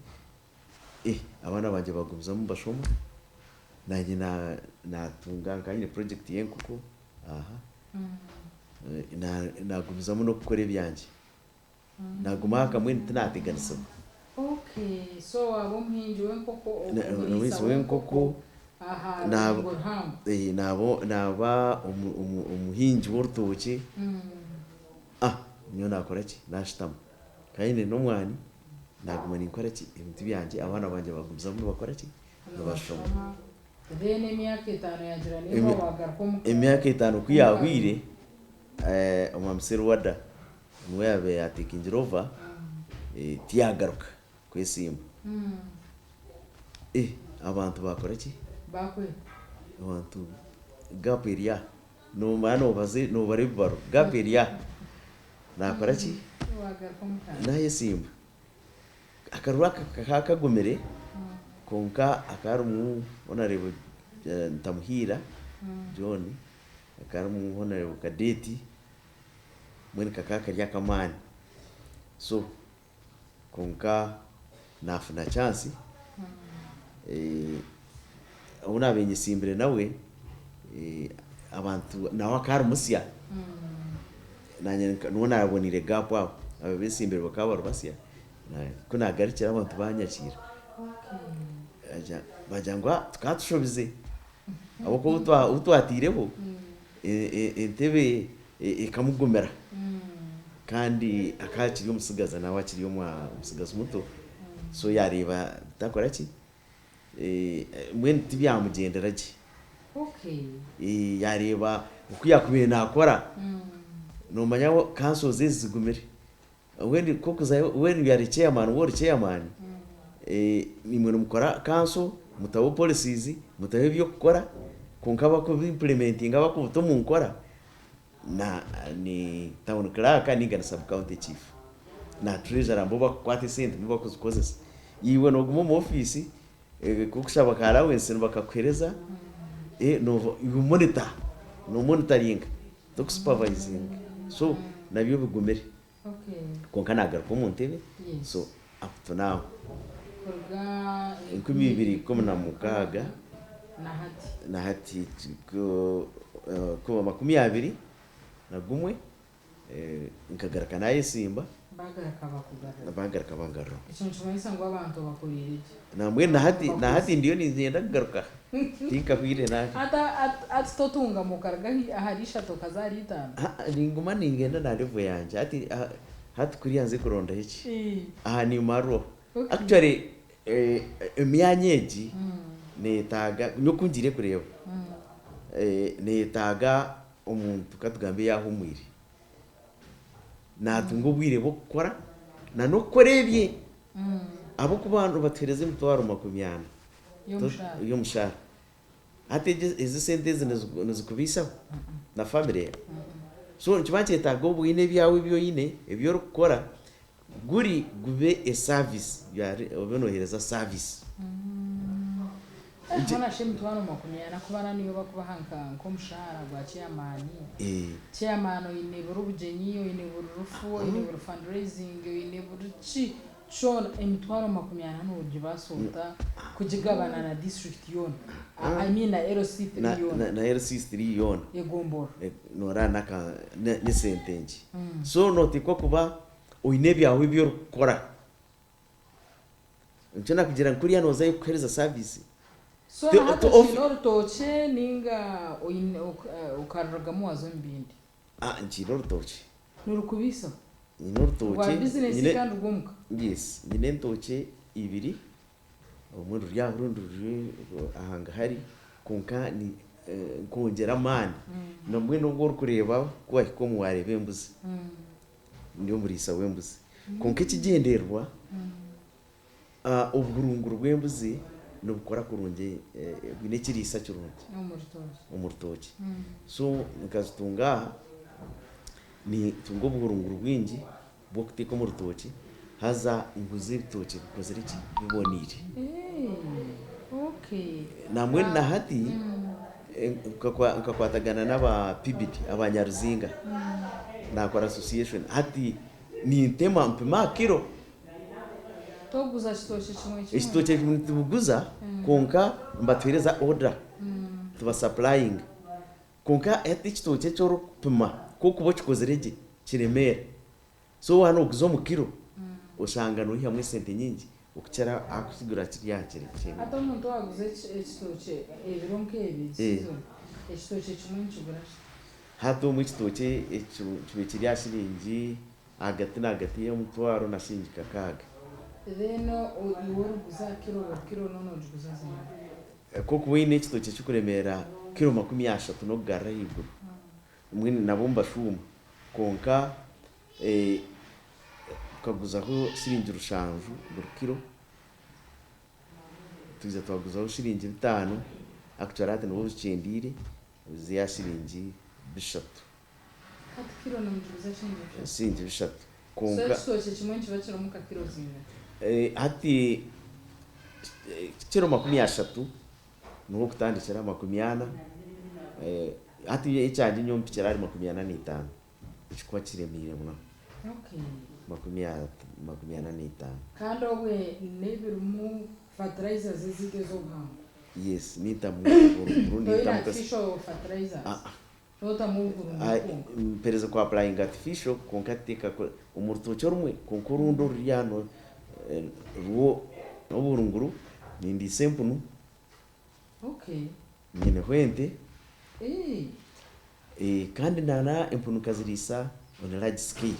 [SPEAKER 2] abaana bangye bagumizamu nibashoma, naanye natunga nkaba nyine project y'enkoko aha, nagumizamu n'okukora ebyangye. Naguma aha kamwe tinateganisibwa.
[SPEAKER 1] Okay, so waaba omuhingi w'enkoko,
[SPEAKER 2] Omuriisa
[SPEAKER 1] omuriisa
[SPEAKER 2] w'enkoko,
[SPEAKER 1] aha rurengo ruhango.
[SPEAKER 2] Naaba omuhingi w'orutookye. Nyowe nakora ki? Nashutama. Kandi nyine n'omwani, naguma ninkora ki? Ebintu byangye, abaana bangye bagumizamu nibakora ki? Nibashoma.
[SPEAKER 1] Nibashoma. Then emyaka 5 yagira nimba wagaruka omuka.
[SPEAKER 2] Emyaka 5 ku yahwire, omwami Serwada niwe yaabaire yatekingire over, tiyagaruka kwesimba. Abantu bakora ki?
[SPEAKER 1] Bakweta.
[SPEAKER 2] Abantu gap eri aha. Nomanya nobaza nobara ebibaro, gap eri aha. Nakora ki?
[SPEAKER 1] Wagaruka omuka.
[SPEAKER 2] Nayesimba. Akaruru aka kakaba kagumire, kwonka hakaba harimu Honourable Ntamuhiira John, hakaba harimu Honourable Kadeti, mbwenu kakaba kari ak'amaani. So kwonka nafuna chance, ou naabaire nyesimbire nawe, abantu nawe akaba ari musya, naanye niho naaboniire gap aho, abeesimbire bakaba bari basya, ku naagarukire abantu baanyakiira. Baagira ngu tukaba tushobize, ahabw'okuba ou twataireho, entebe ekamugumira kandi akaba akiri omutsigazi nawe akiri omutsigazi muto, so yaareeba bitakora ki, mbwenu tibyamugyendera gye. Yaareeba oku yaakubaire naakora, noomanya councils ezi zigumire. Mbwenu nk'okuzayo when you are a chairman waaba ori chairman, imwe nimukora council, mutaho policies, mutaho eby'okukora, kwonka abakubi implementinga abakubita omu nkora na ni town clerk ninga ni sub county chief na treasurer nibo bakukwata esente nibo bakuzikozesa. Iwe nooguma omu ofiisi Kukushaba ka allowance nibakakuhereza you monitor, no monitoringa toku supervisinga so nabyo bigumire kwonka nagaruka omu ntebe so up to now 2016 nahati kuba 21 Nkagaruka naayesimba.
[SPEAKER 1] Baagaruka bakugarura.
[SPEAKER 2] Baagaruka bangarura.
[SPEAKER 1] Ekyo nikimanyisa ngu abantu obakoreire gye.
[SPEAKER 2] Nambwenu na hati, na hati ndiyo niinyenda kugaruka. Tinkahwire na.
[SPEAKER 1] Hati, hati totungama okaruga ahari ishatu okaza ahari itaano?
[SPEAKER 2] Ha-a, ninguma ningenda na level yangye. Hati, hati kuriya nze kurondaho eki? Aha nimmarwaho. Actually, emyanya egi neetaaga, nyowe oku ngiire kureeba. Neyetaaga omuntu katugambe yaahumwire, naatunga obwire bw'okukora na n'okukora ebye ahabw'okuba nibatuheereza emitwaro makumi ana y'omushaara. Hati ezi esente ezi nizikubaisaho na famire yaawe? So nikiba nikyetaaga obe oine ebyawe ebi oine ebi orikukora guri gube e service obe nohereza service.
[SPEAKER 1] Hoona shi emitwaro 40 kuba niyo bakubaha nk'omushaara gwa chairman? Chairman oine buri bugyenyi, oine buri rufu, oine buri fundraising, oine buri ki kyona, emitwaro 40 nogibaasa ota kugigabana na district yoona? I mean na LC3 yoona.
[SPEAKER 2] Na LC3 yoona.
[SPEAKER 1] Egomborora.
[SPEAKER 2] Noreeba n'esente nkye. So noteekwa kuba oine ebyawe ebi orikukora. Nikyo nakugira ngu kuriya nozayo kuhereza service.
[SPEAKER 1] So na hati okiine orutookye ninga oine okarurugamu waza omu bindi?
[SPEAKER 2] Ah nkiine orutookye.
[SPEAKER 1] Nirukubaisaho?
[SPEAKER 2] Nyine orutookye.
[SPEAKER 1] Rwa bizinesi kandi rw'omuka?
[SPEAKER 2] Yes, nyine entookye ibiri, orumwe ruri aha orundi ruri ahangahari kwonka nkongyera amaani. Nambwenu obu orikureeba ku wahika omu wareeba embuzi. Ndi omuriisa w'embuzi. Kwonka ekigyendererwa, obuhurunguru bw'embuzi nibukora kurungi, bwine ekiriisa kirungi omu rutookye. So nkazitunga aha, nintunga obuhurunguru bwingi bw'okuteeka omu rutookye haza nguze ebitookye bikozire ki? Biboneire. Nambwenu na hati nkakwatagana n'aba PBD abanyaruzinga nakora association hati nintema mpima aha kiro.
[SPEAKER 1] Tokuguza kitookye kimwe kimwe?
[SPEAKER 2] Ekitookye nitubuguza kwonka nibatuhereza order tubasapurayinga kwonka hati ekitookye eki orikupima ku orikuba okikozire gye kiremeera. So waaba nooguza omu kiro, oshanga noihamu esente nyingi okukira aha kukigura kiri aha kiro kimwe.
[SPEAKER 1] Hati omuntu owaaguza ekitookye ebiro nk'ebi, season, ekitookye kimwe nikigura ki?
[SPEAKER 2] Hati omwe ekitookye ekyo kibaire kiri aha shiringi ahagati n'ahagati y'omutwaro na shiringi kakaaga.
[SPEAKER 1] Then iwe orikuguza aha kiro buri kiro noba noogiguza zingahi?
[SPEAKER 2] Ku orikuba oine ekitookye kirikuremeera kiro 30 n'okugarura ahaiguru, mbwenu nabo nibashuuma kwonka Tukaguzaho shiringi 7 buri kiro, twija twaguzaho shiringi 5, actually hati nibwo bikyendeire bize aha shiringi 3.
[SPEAKER 1] Hati kiro nimugiguza shiringi 3?
[SPEAKER 2] Shiringi 3
[SPEAKER 1] So
[SPEAKER 2] kwonka.
[SPEAKER 1] Ekitookye kimwe nikiba kirimu nka kiro zingahi?
[SPEAKER 2] Hati kiro 30 niho okutandikira 40, hati ekyangye nyowe mpikire ahari 45. Ekikuba kiremeire munonga. 45.
[SPEAKER 1] Kandi obwe n'ebirimu fertilizers ezindi ez'obuhango.
[SPEAKER 2] Yes, nintamu obuhurunguru,
[SPEAKER 1] Toine
[SPEAKER 2] nintamu
[SPEAKER 1] artificial fertilizers?
[SPEAKER 2] Ah ah.
[SPEAKER 1] Notamu obuhurunguru kwonka?
[SPEAKER 2] Mpereza ku applyinga artificial kwonka tekaku omu rutookye orumwe kwonka orundi oruri aha rwo n'obuhurunguru nindiisa empunu.
[SPEAKER 1] Okay.
[SPEAKER 2] Nyineho ente. Kandi nana empunu nkaziriisa on a large scale.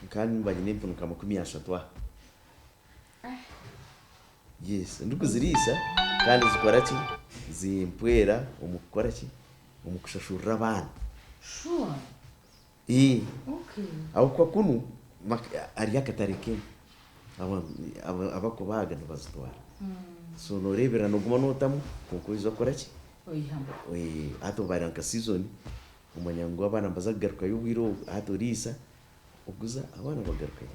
[SPEAKER 2] Kandi nimba nyine empunu nka 30 aha. Yes, ndikuziriisa kandi zikora ki? Zimpwera omu kukora ki? Omu kushashurira abaana.
[SPEAKER 1] Sure. Okay.
[SPEAKER 2] Ahabw'okuba kunu hariyo akatare k'emwe abarikubaaga nibazitwara. So nooreeberera nooguma nootamu kwonka oija kukora ki?
[SPEAKER 1] Oihamu.
[SPEAKER 2] Hati obu nka season omanya ngu abaana nibaza kugarukayo obwire obu, hati oriisa, oguza, abaana bagarukayo.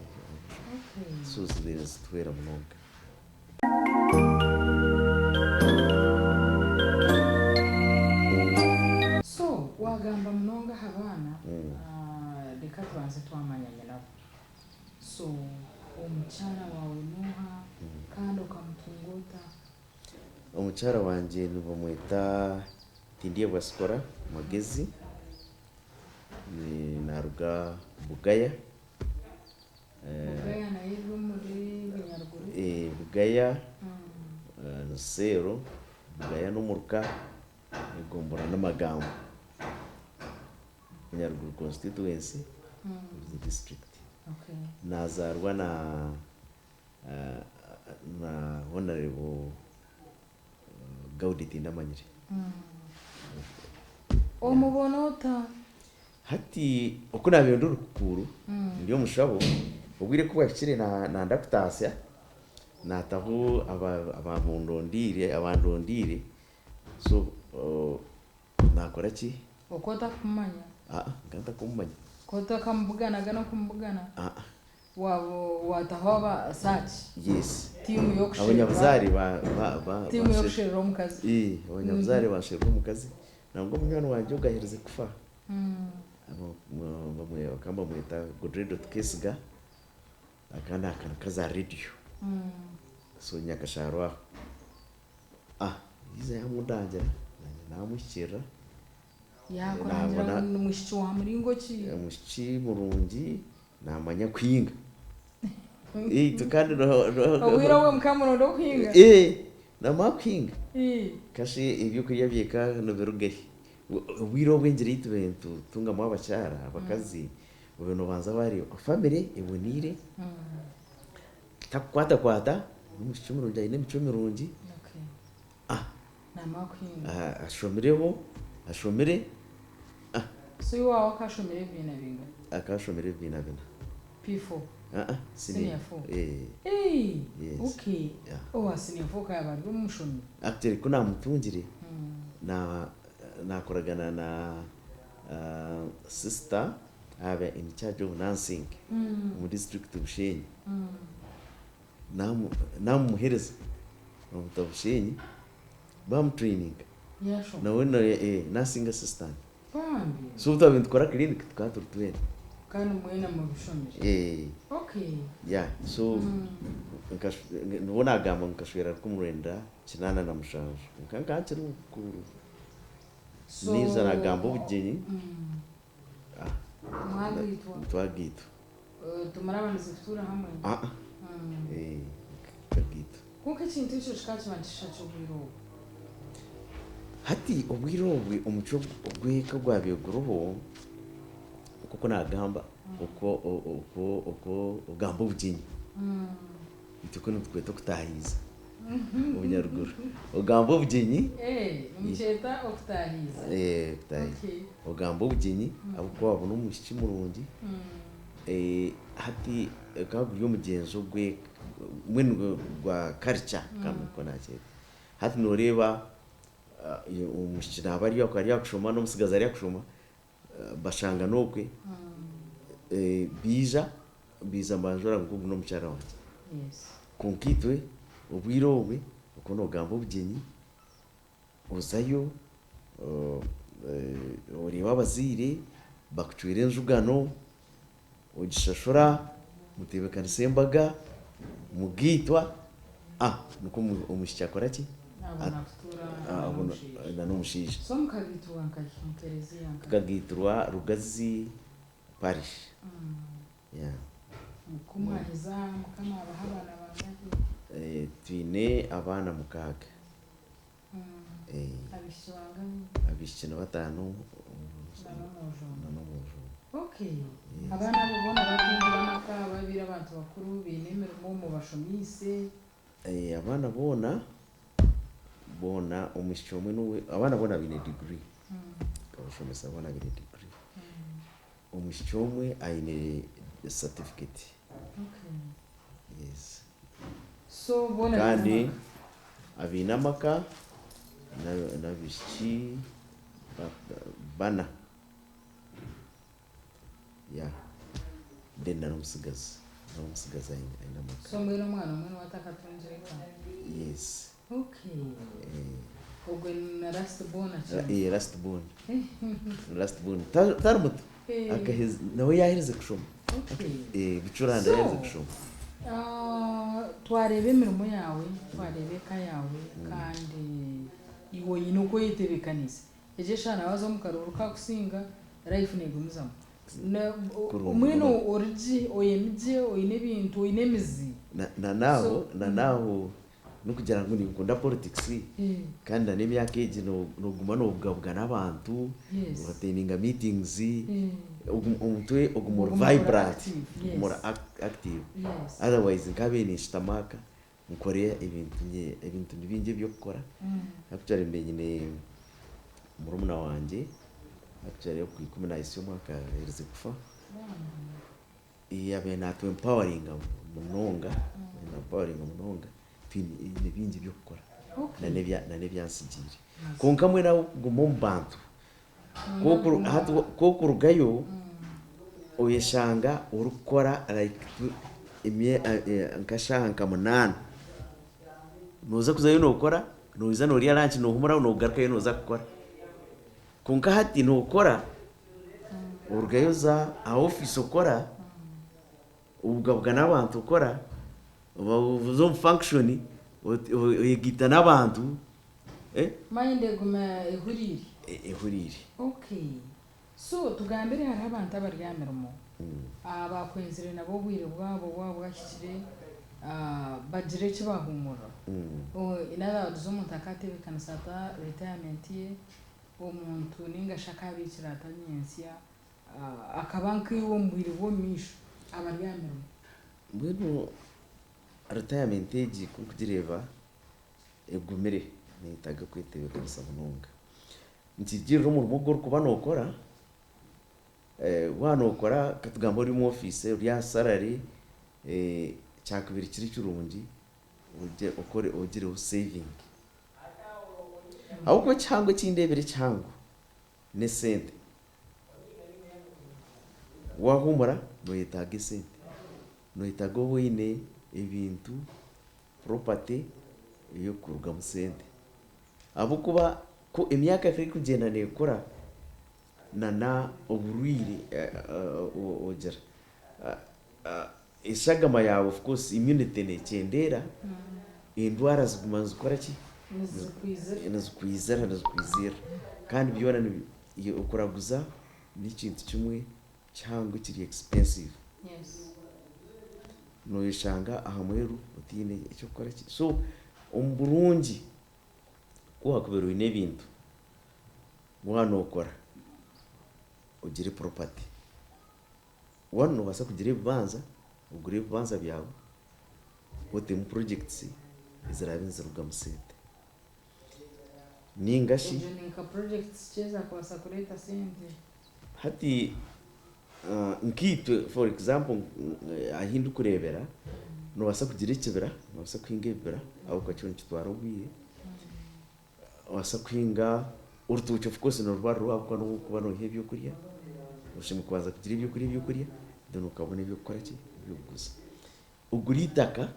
[SPEAKER 2] So zibaire nizituhwera munonga.
[SPEAKER 1] So wagamba munonga aha baana, reka tubanze twamanya nyinabo. So omukyara waawe noha kandi okamutunga ota?
[SPEAKER 2] Omukyara wangye nibamweta Tindyebwa Sikora Magezi, naruga Bugaya.
[SPEAKER 1] Bugaya nayo eri omuri Bunyaruguru?
[SPEAKER 2] Bugaya ni Seero, Bugaya n'omuruka, egombolola n'Amagambo, Bunyaruguru constituency, Buzi district. Nazaarwa na na Honourable Gaudi Tindamanyire.
[SPEAKER 1] Omubona ota?
[SPEAKER 2] Hati oku naabaire ndi orukukuuru ndi omushaho, obwire ku bwahikire nanda kutaasya, naataho abamundondeire, abandondeire, so naakora ki?
[SPEAKER 1] Okaba otakumumanya?
[SPEAKER 2] Aa, nkaba ntakumumanya.
[SPEAKER 1] Okaba otakamubuganaga n'okumubugana?
[SPEAKER 2] Aa.
[SPEAKER 1] Waaba waataho aba search?
[SPEAKER 2] Yes.
[SPEAKER 1] Tiimu y'okusherura.
[SPEAKER 2] Abanyabuzaare ba, ba, ba.
[SPEAKER 1] Tiimu y'okusherura omukazi.
[SPEAKER 2] Ee, abanyabuzaare bansherura omukazi. Nangwa munywani wangye ogu aherize kufa, bakaba nibamweta Godredo Tukesiga, akaba naakanika za rediyo. So Nyakashaaro aho. Yaija yaamundangira, naanye naamuhikiirira.
[SPEAKER 1] Yaakurangira ngu ni mwishiki wa muringo ki?
[SPEAKER 2] Omwishiki murungi, naamanya kuhinga. Itwe kandi
[SPEAKER 1] Obwire obwe mukaba muronda okuhinga?
[SPEAKER 2] Ee, naamanya kuhinga. Kashi ebyokurya by'eka nibiruga hi? Obwire obu engira ei tubaire nitutungamu abakyara, abakazi, obaire noobanza waareeba famire eboneire, takukwatakwata, n'omwishiki murungi aine emicwe mirungi.
[SPEAKER 1] Naamara kuhinga.
[SPEAKER 2] Ashomireho, ashomire.
[SPEAKER 1] So iwe waawe akashomire ebibiina bingana?
[SPEAKER 2] Akashomire ebibiina bina.
[SPEAKER 1] P4?
[SPEAKER 2] Aa,
[SPEAKER 1] senior 4.
[SPEAKER 2] Ee.
[SPEAKER 1] Eii,
[SPEAKER 2] Yes.
[SPEAKER 1] okay.
[SPEAKER 2] Yeah.
[SPEAKER 1] Owa senior 4 akaba ari omushomi?
[SPEAKER 2] Actually ku naamutungire, na naakoragana na sister aba in charge of nursing omu district Bushenyi. Naamumuheereza baamuta Bushenyi baamutureyininga nawe nursing assistant. So obu twabaire nitukora clinic tukaba turi twena. So nibo naagamba ngu nkashwera rukumi rwenda kinaana na mushanju kwonka nkaba nkiri mukuru. Naija naagamba obugyenyi twagaitwa.
[SPEAKER 1] Timurabanize kutuura hamwe?
[SPEAKER 2] Aa, tukagaitwa.
[SPEAKER 1] Kwonka ekintu ekyo kikaba kiba nikishusha ki obwire obwo?
[SPEAKER 2] Hati obwire obwe omucwe gw'eka ogwabaire guriho, nk'oku naagamba, oku oku oku ogamba obugyenyi, itwe kunu nitukweta okutaahiiza obunyaruguru. Ogamba obugyenyi.
[SPEAKER 1] Nimukyeta okutaahiiza?
[SPEAKER 2] Okutaahiiza. Ogamba obugyenyi ahabw'okuba waabona omwishiki murungi, hati gukaba guri omugyenzo gw'eka mbwenu gwa culture ka nikwo naakyeta. Hati nooreeba omwishiki naaba ari aha kushoma n'omutsigazi ari aha kushoma, bashangana okwe, baija, baija nibanjwara ngu ogu n'omukyara wangye. Kwonka itwe obwire obwe okaba noogamba obugyenyi, Ozayo oreeba abazaire bakucwera enjugano, ogishashura, muteebekanisa embaga, mugaitwa, nikwo omwishiki akora ki?
[SPEAKER 1] Abona kutuura
[SPEAKER 2] n'omushaija.
[SPEAKER 1] So mukagaiturwa nkahi? Mu kereziya nkahi?
[SPEAKER 2] Tukagaiturwa Rugazi Parish.
[SPEAKER 1] Ku mwaheza Mukama abaha abaana bangahi?
[SPEAKER 2] Twine abaana mukaaga.
[SPEAKER 1] Abaishiki bangahi?
[SPEAKER 2] Abaishiki ni bataano
[SPEAKER 1] Na n'omwojo omwe.
[SPEAKER 2] Na n'omwojo omwe.
[SPEAKER 1] Okay. Abaana abo boona batungire amaka, babaire abantu bakuru, baine emirimo, mubashomiise?
[SPEAKER 2] Abaana boona, boona omwishiki omwe niwe, abaana boona baine diguri. Nkabashomesa boona baine diguri. Omwishiki omwe aine certificate.
[SPEAKER 1] Okay.
[SPEAKER 2] Yes.
[SPEAKER 1] So boona baine
[SPEAKER 2] Kandi
[SPEAKER 1] amaka?
[SPEAKER 2] abaine amaka n'abaishiki bana. Yeah. Then na n'omutsigazi, n'omutsigazi aine amaka.
[SPEAKER 1] So mbwenu omwana omwe niwe atakatungire ka?
[SPEAKER 2] Yes.
[SPEAKER 1] Okay. Ogwe na last born akiri?
[SPEAKER 2] Eh, last born. Last born. Tari muto. Akaheza, nawe yaaherize kushoma.
[SPEAKER 1] Okay.
[SPEAKER 2] Eh, Bicuranda yaaherize kushoma.
[SPEAKER 1] Twareeba emirimo yaawe, twareeba eka yaawe kandi iwe oine oku oyetebeekaniise. Egyo eshaaha nawe waaza omu karuuru kaakusinga, life neegumizamu. Mbwenu ori gye, oyemi gye, oine ebintu, oine emizi.
[SPEAKER 2] Na n'aho, na n'aho n'okugira ngu ninkunda politics kandi na n'emyaka egi nooguma noobugabugana abantu, oattendinga meetings, omutwe oguma ori vibrant, oguma ori active. Otherwise nkaabaire ninshutama aka nkore ebintu, ebintu ni bingi eby'okukora, actually mbaire nyine. Murumuna wangye actually Okwikumi nahitsya omwaka aherize kufa, yabaire natu empoweringa munonga, na empoweringa munonga twine bingi by'okukora na n'ebi antsigiire. Kwonka mbwenu ahabw'okuguma omu bantu, hati ku orikurugayo oyeshanga orikukora like nka eshaaha nka munaana, nooza kuzayo nookora, noija noorya lunch noohumuraho noogarukayo nooza kukora. Kwonka hati nookora, orugayo oza aha ofiisi okora, obugabugana abantu okora, oza omu function oyegaita n'abantu.
[SPEAKER 1] Mind eguma ehuriire.
[SPEAKER 2] Ehuriire.
[SPEAKER 1] Okay. So tugambire hariho abantu abari aha mirimo abakwenzire nabo obwire bwabo bwaba bwahikire bagire eki bahuumurira. In other words omuntu akaatebeekanisa ata retirement ye, omuntu ninga shi akaabiikira ata nyentsya, akaba nkaiwe omu bwire bw'omu maisho abari aha mirimo.
[SPEAKER 2] Mbwenu retirement egi ku ndikugireeba egumire, neyetaaga kwetebeekanisa munonga. Nikirugirira omurimo ogu orikuba nookora, waaba nookora katugambe ori omu ofiisi ori aha salary, kyakubaire kiri kirungi okore ogireho saving. Ahabw'okuba ekihango eki ndeebire ekihango n'esente. Waahuumura nooyetaaga esente, nooyetaaga obe oine ebintu, property ey'okurugamu sente. Ahabw'okuba ku emyaka ku erikugyenda neekura na na oburwaire ogira eshagama yaawe of course immunity neekyendeera, endwara ziguma nizikora ki?
[SPEAKER 1] Nizikwizira.
[SPEAKER 2] Nizikwizira, nizikwizirira. Kandi byona okuraguza n'ekintu kimwe kihango ekiri expensive. Nooyeshanga aha muheru otaine eky'okukora ki. So omu burungi ku waakubaire oine ebintu, waaba nookora ogire property. One noobaasa kugira ebibanza, ogure ebibanza byawe, otemu projects eziraabe nizirugamu sente. Ninga shi.
[SPEAKER 1] Egyo ni nka projects ki ezakubaasa kureeta sente?
[SPEAKER 2] Hati nkaitwe for example ahi ndikureebera, noobaasa kugira ekibira, noobaasa kuhinga ebibira ahabw'okuba kyo nikitwara obwire, noobaasa kuhinga orutookye of course niruba ruriho ahabw'okuba niho orikuba noiha ebyokurya, oshemereire kubanza kugira ebyokurya ebyokurya then okabona eby'okukora ki, eby'okuguza. Ogure eitaka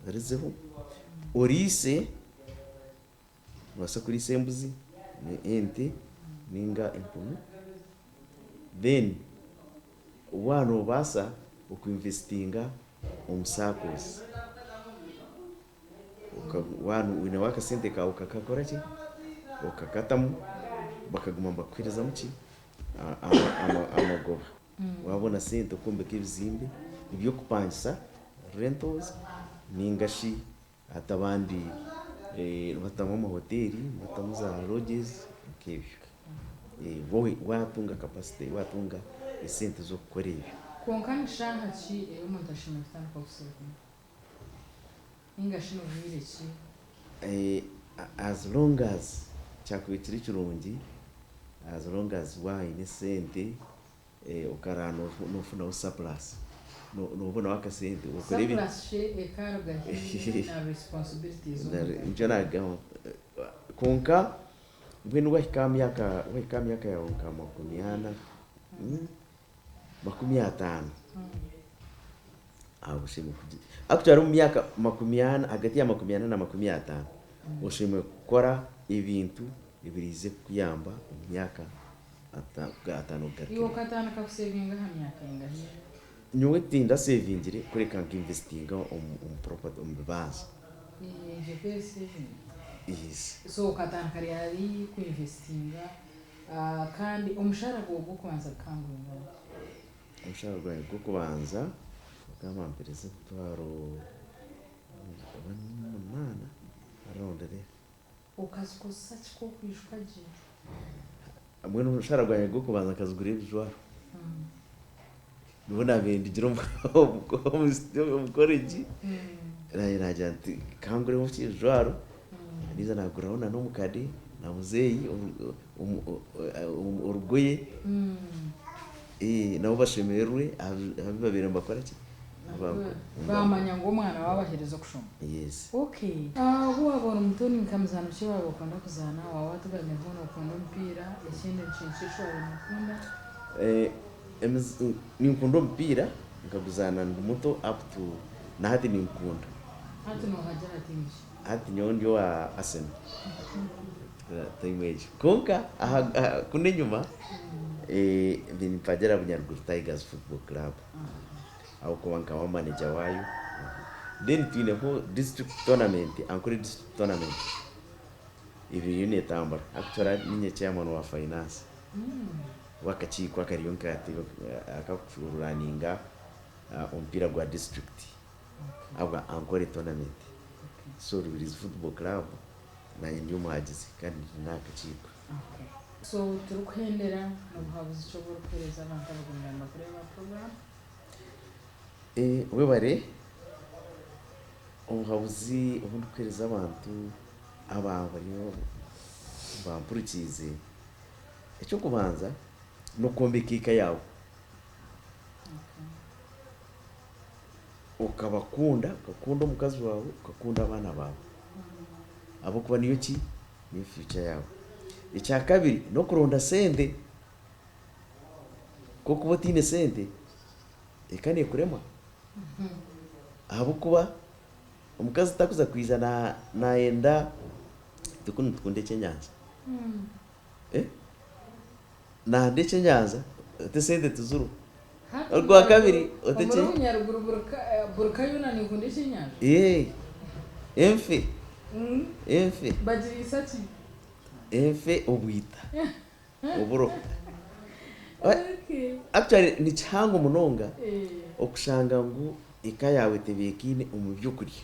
[SPEAKER 2] rizeho, oriise, noobaasa kuriisa embuzi, ente ninga empunu, then waaba noobaasa oku investinga omu SACCOs, waaba oineho akasente kaawe okakakora ki, okakatamu bakaguma nibakuheerezamu ki, amagoba. Waabona sente okwombeka ebizimbe eby'okupangisa, rentals, ninga shi hati abandi nibatamu amahoteeri, nibatamu za lodges nk'ebyo. Waaba waatunga capacity, waatunga esente z'okukora ebyo.
[SPEAKER 1] Kwonka ni shaaha ki ei omuntu ashemereire kutandika kusevinga? Ninga shi ni bwire ki?
[SPEAKER 2] As long as kyakubaire kiri kirungi, as long as waaba oine esente okaraara nofunaho surplus, nobonaho akasente okore ebi.
[SPEAKER 1] Surplus shi ekaruga hi na responsibilities z'omuntu?
[SPEAKER 2] Nikyo nagamba kwonka mbwenu wahika aha myaka wahika aha myaka yaawe nka 40, 50 aho oshemereire kugira actually omu myaka 40 ahagati ya 40 na 50 oshemereire kukora ebintu ebiriize kukuyamba omu myaka 50
[SPEAKER 1] kugaruka Iwe okatandika kusevinga aha myaka engahi?
[SPEAKER 2] Nyowe tindasevingire kureka nka-investinga omu property omu bibanza.
[SPEAKER 1] Egyo ka eri saving?
[SPEAKER 2] Yes.
[SPEAKER 1] So okatandika ryari ku-investinga kandi omushaara gwawe gw'okubanza gukaba nigwingana ki?
[SPEAKER 2] Omushaara gwangye gw'okubanza bakaba bampereza emitwaro oba ni 8 around there.
[SPEAKER 1] Okazikozesa ki ku okwijuka gye?
[SPEAKER 2] Mbwenu omushaara gwangye gw'okubanza nkazigura ebijwaro. Nibwo naabaire ndigire omu college, naanye naagira nti kangureho ki ebijwaro, ninza naaguraho na n'omukade. Na muzeeyi orugoye nabo bashemererwe aha bi babaire nibakora ki?
[SPEAKER 1] Baamanya ngu omwana waabo aherize okushoma.
[SPEAKER 2] Yes.
[SPEAKER 1] Okay. Obu waaba ori muto ni nka mizaano ki ei waaba okunda kuzaana? Waaba waatugambira ngu nookunda omupiira, ekindi ni kintu ki eki waaba nookunda?
[SPEAKER 2] Ninkunda omupiira, nkaguzaana ndi muto up to na hati ninkunda.
[SPEAKER 1] Hati noohagira tiimu ki?
[SPEAKER 2] Hati nyowe ndi owa Arsenal time egyo. Kwonka kunu enyima nimpagira Bunyaruguru Tigers Football Club ahabw'okuba nkaba manager waayo. Then twineho district tournament, Ankole district tournament eriyo netambura. Actually niinye chairman wa finance w'akakiiko akariyo akakurunninga omupiira gwa district. Ahabwa Ankole tournament. So Rubirizi football club nanye ndi omuhagizi kandi ndi n'aha kakiiko.
[SPEAKER 1] So turikuhendera nobuhabuzi ki obu orikuhereza abantu abagumire nibakureeba aha program?
[SPEAKER 2] Webare, obuhabuzi obu ndikuhereza abantu aba bariyo bampurikiize, eky'okubanza n'okwombeka eka yaawe. Okabakunda, okakunda omukazi waawe, okakunda abaana baawe ahabw'okuba niyo ki? Niyo future yaawe. Ekyakabiri n'okuronda sente, ku orikuba otaine sente, eka neekurema ahabw'okuba omukazi takuza kwija nayenda itwe kunu nitukunda ekyenyanja, Nanda ekyenyanja oti esente tiziriho. Orwakabiri oti
[SPEAKER 1] Omuri Bunyaruguru buri ka yoona nekunda ekyenyanja?
[SPEAKER 2] Eeh enfe enfe.
[SPEAKER 1] Bagiriisa ki?
[SPEAKER 2] Enfe obwita oburo. Actually nikihango munonga okushanga ngu eka yaawe tebeekaine omu by'okurya.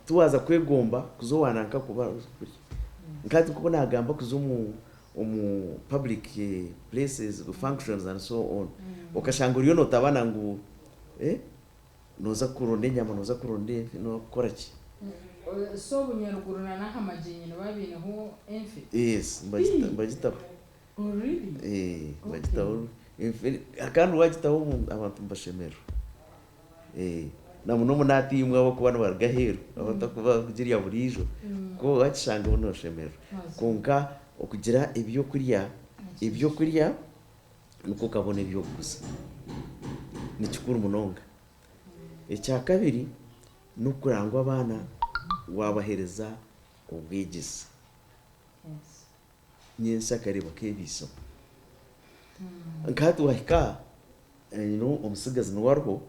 [SPEAKER 2] Tiwaaza kwegomba kuza owa nanka kuba kurya. Nka hati nk'oku naagamba kuza omu omu public places, functions and so on, okashanga oriyo nootabana ngu nooza kuronda enyama, nooza kuronda enfi, nooza kukora ki.
[SPEAKER 1] So obunyaruguru na n'aha magyenyi nibaba baineho enfi?
[SPEAKER 2] Yes, nibagitaho.
[SPEAKER 1] Oh really?
[SPEAKER 2] Nibagitaho enfi kandi waagitaho abantu nibashemererwa. Na muno hati imwe abarikuba nibaruga aheeru abatarikuba kugirya buriijo, ku wakishanga ho nooshemererwa. Kwonka okugira ebyokurya, ebyokurya nikwo okabona eby'okuguza. Ni kikuru munonga. Ekyakabiri n'okureba ngu abaana waabaheereza obwegyese. Nyentsya kare bakeebaisaho. Nka hati waahika aha, omutsigazi niwe ariho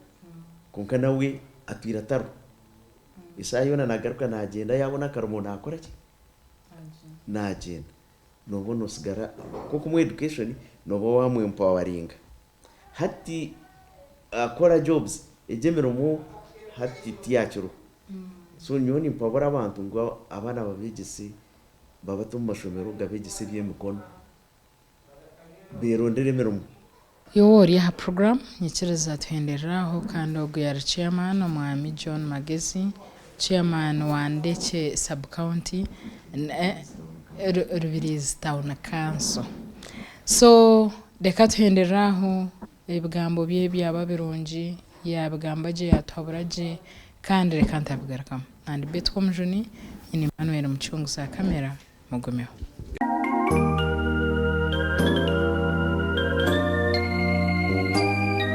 [SPEAKER 2] kwonka nawe atwire atariho. Eshaaha yoona naagaruka naagyenda yaabona akarimo naakora ki? Naagyenda. Nooba nootsigara nk'okumuha education nooba waamu empoweringa. Hati kora jobs, egyo emirimo hati tiyaakiriho. So nyowe nimpabura abantu ngu abaana babeegyese babate omu mashomero gabeegyese eby'emikono, beerondere emirimo.
[SPEAKER 1] Iwe ori aha program nyikiriza tuhenderere aho kandi ogu yari chairman omwami John Magezi chairman wa Ndekye sub county Rubirizi town council so reka tuhenderere aho ebigambo bye byaba birungi yabigamba gye yatuhabura gye kandi reka ntabigarukamu. Nandi Betty Komujuni, nyine Emmanuel Mucunguzi aha camera, mugumeho.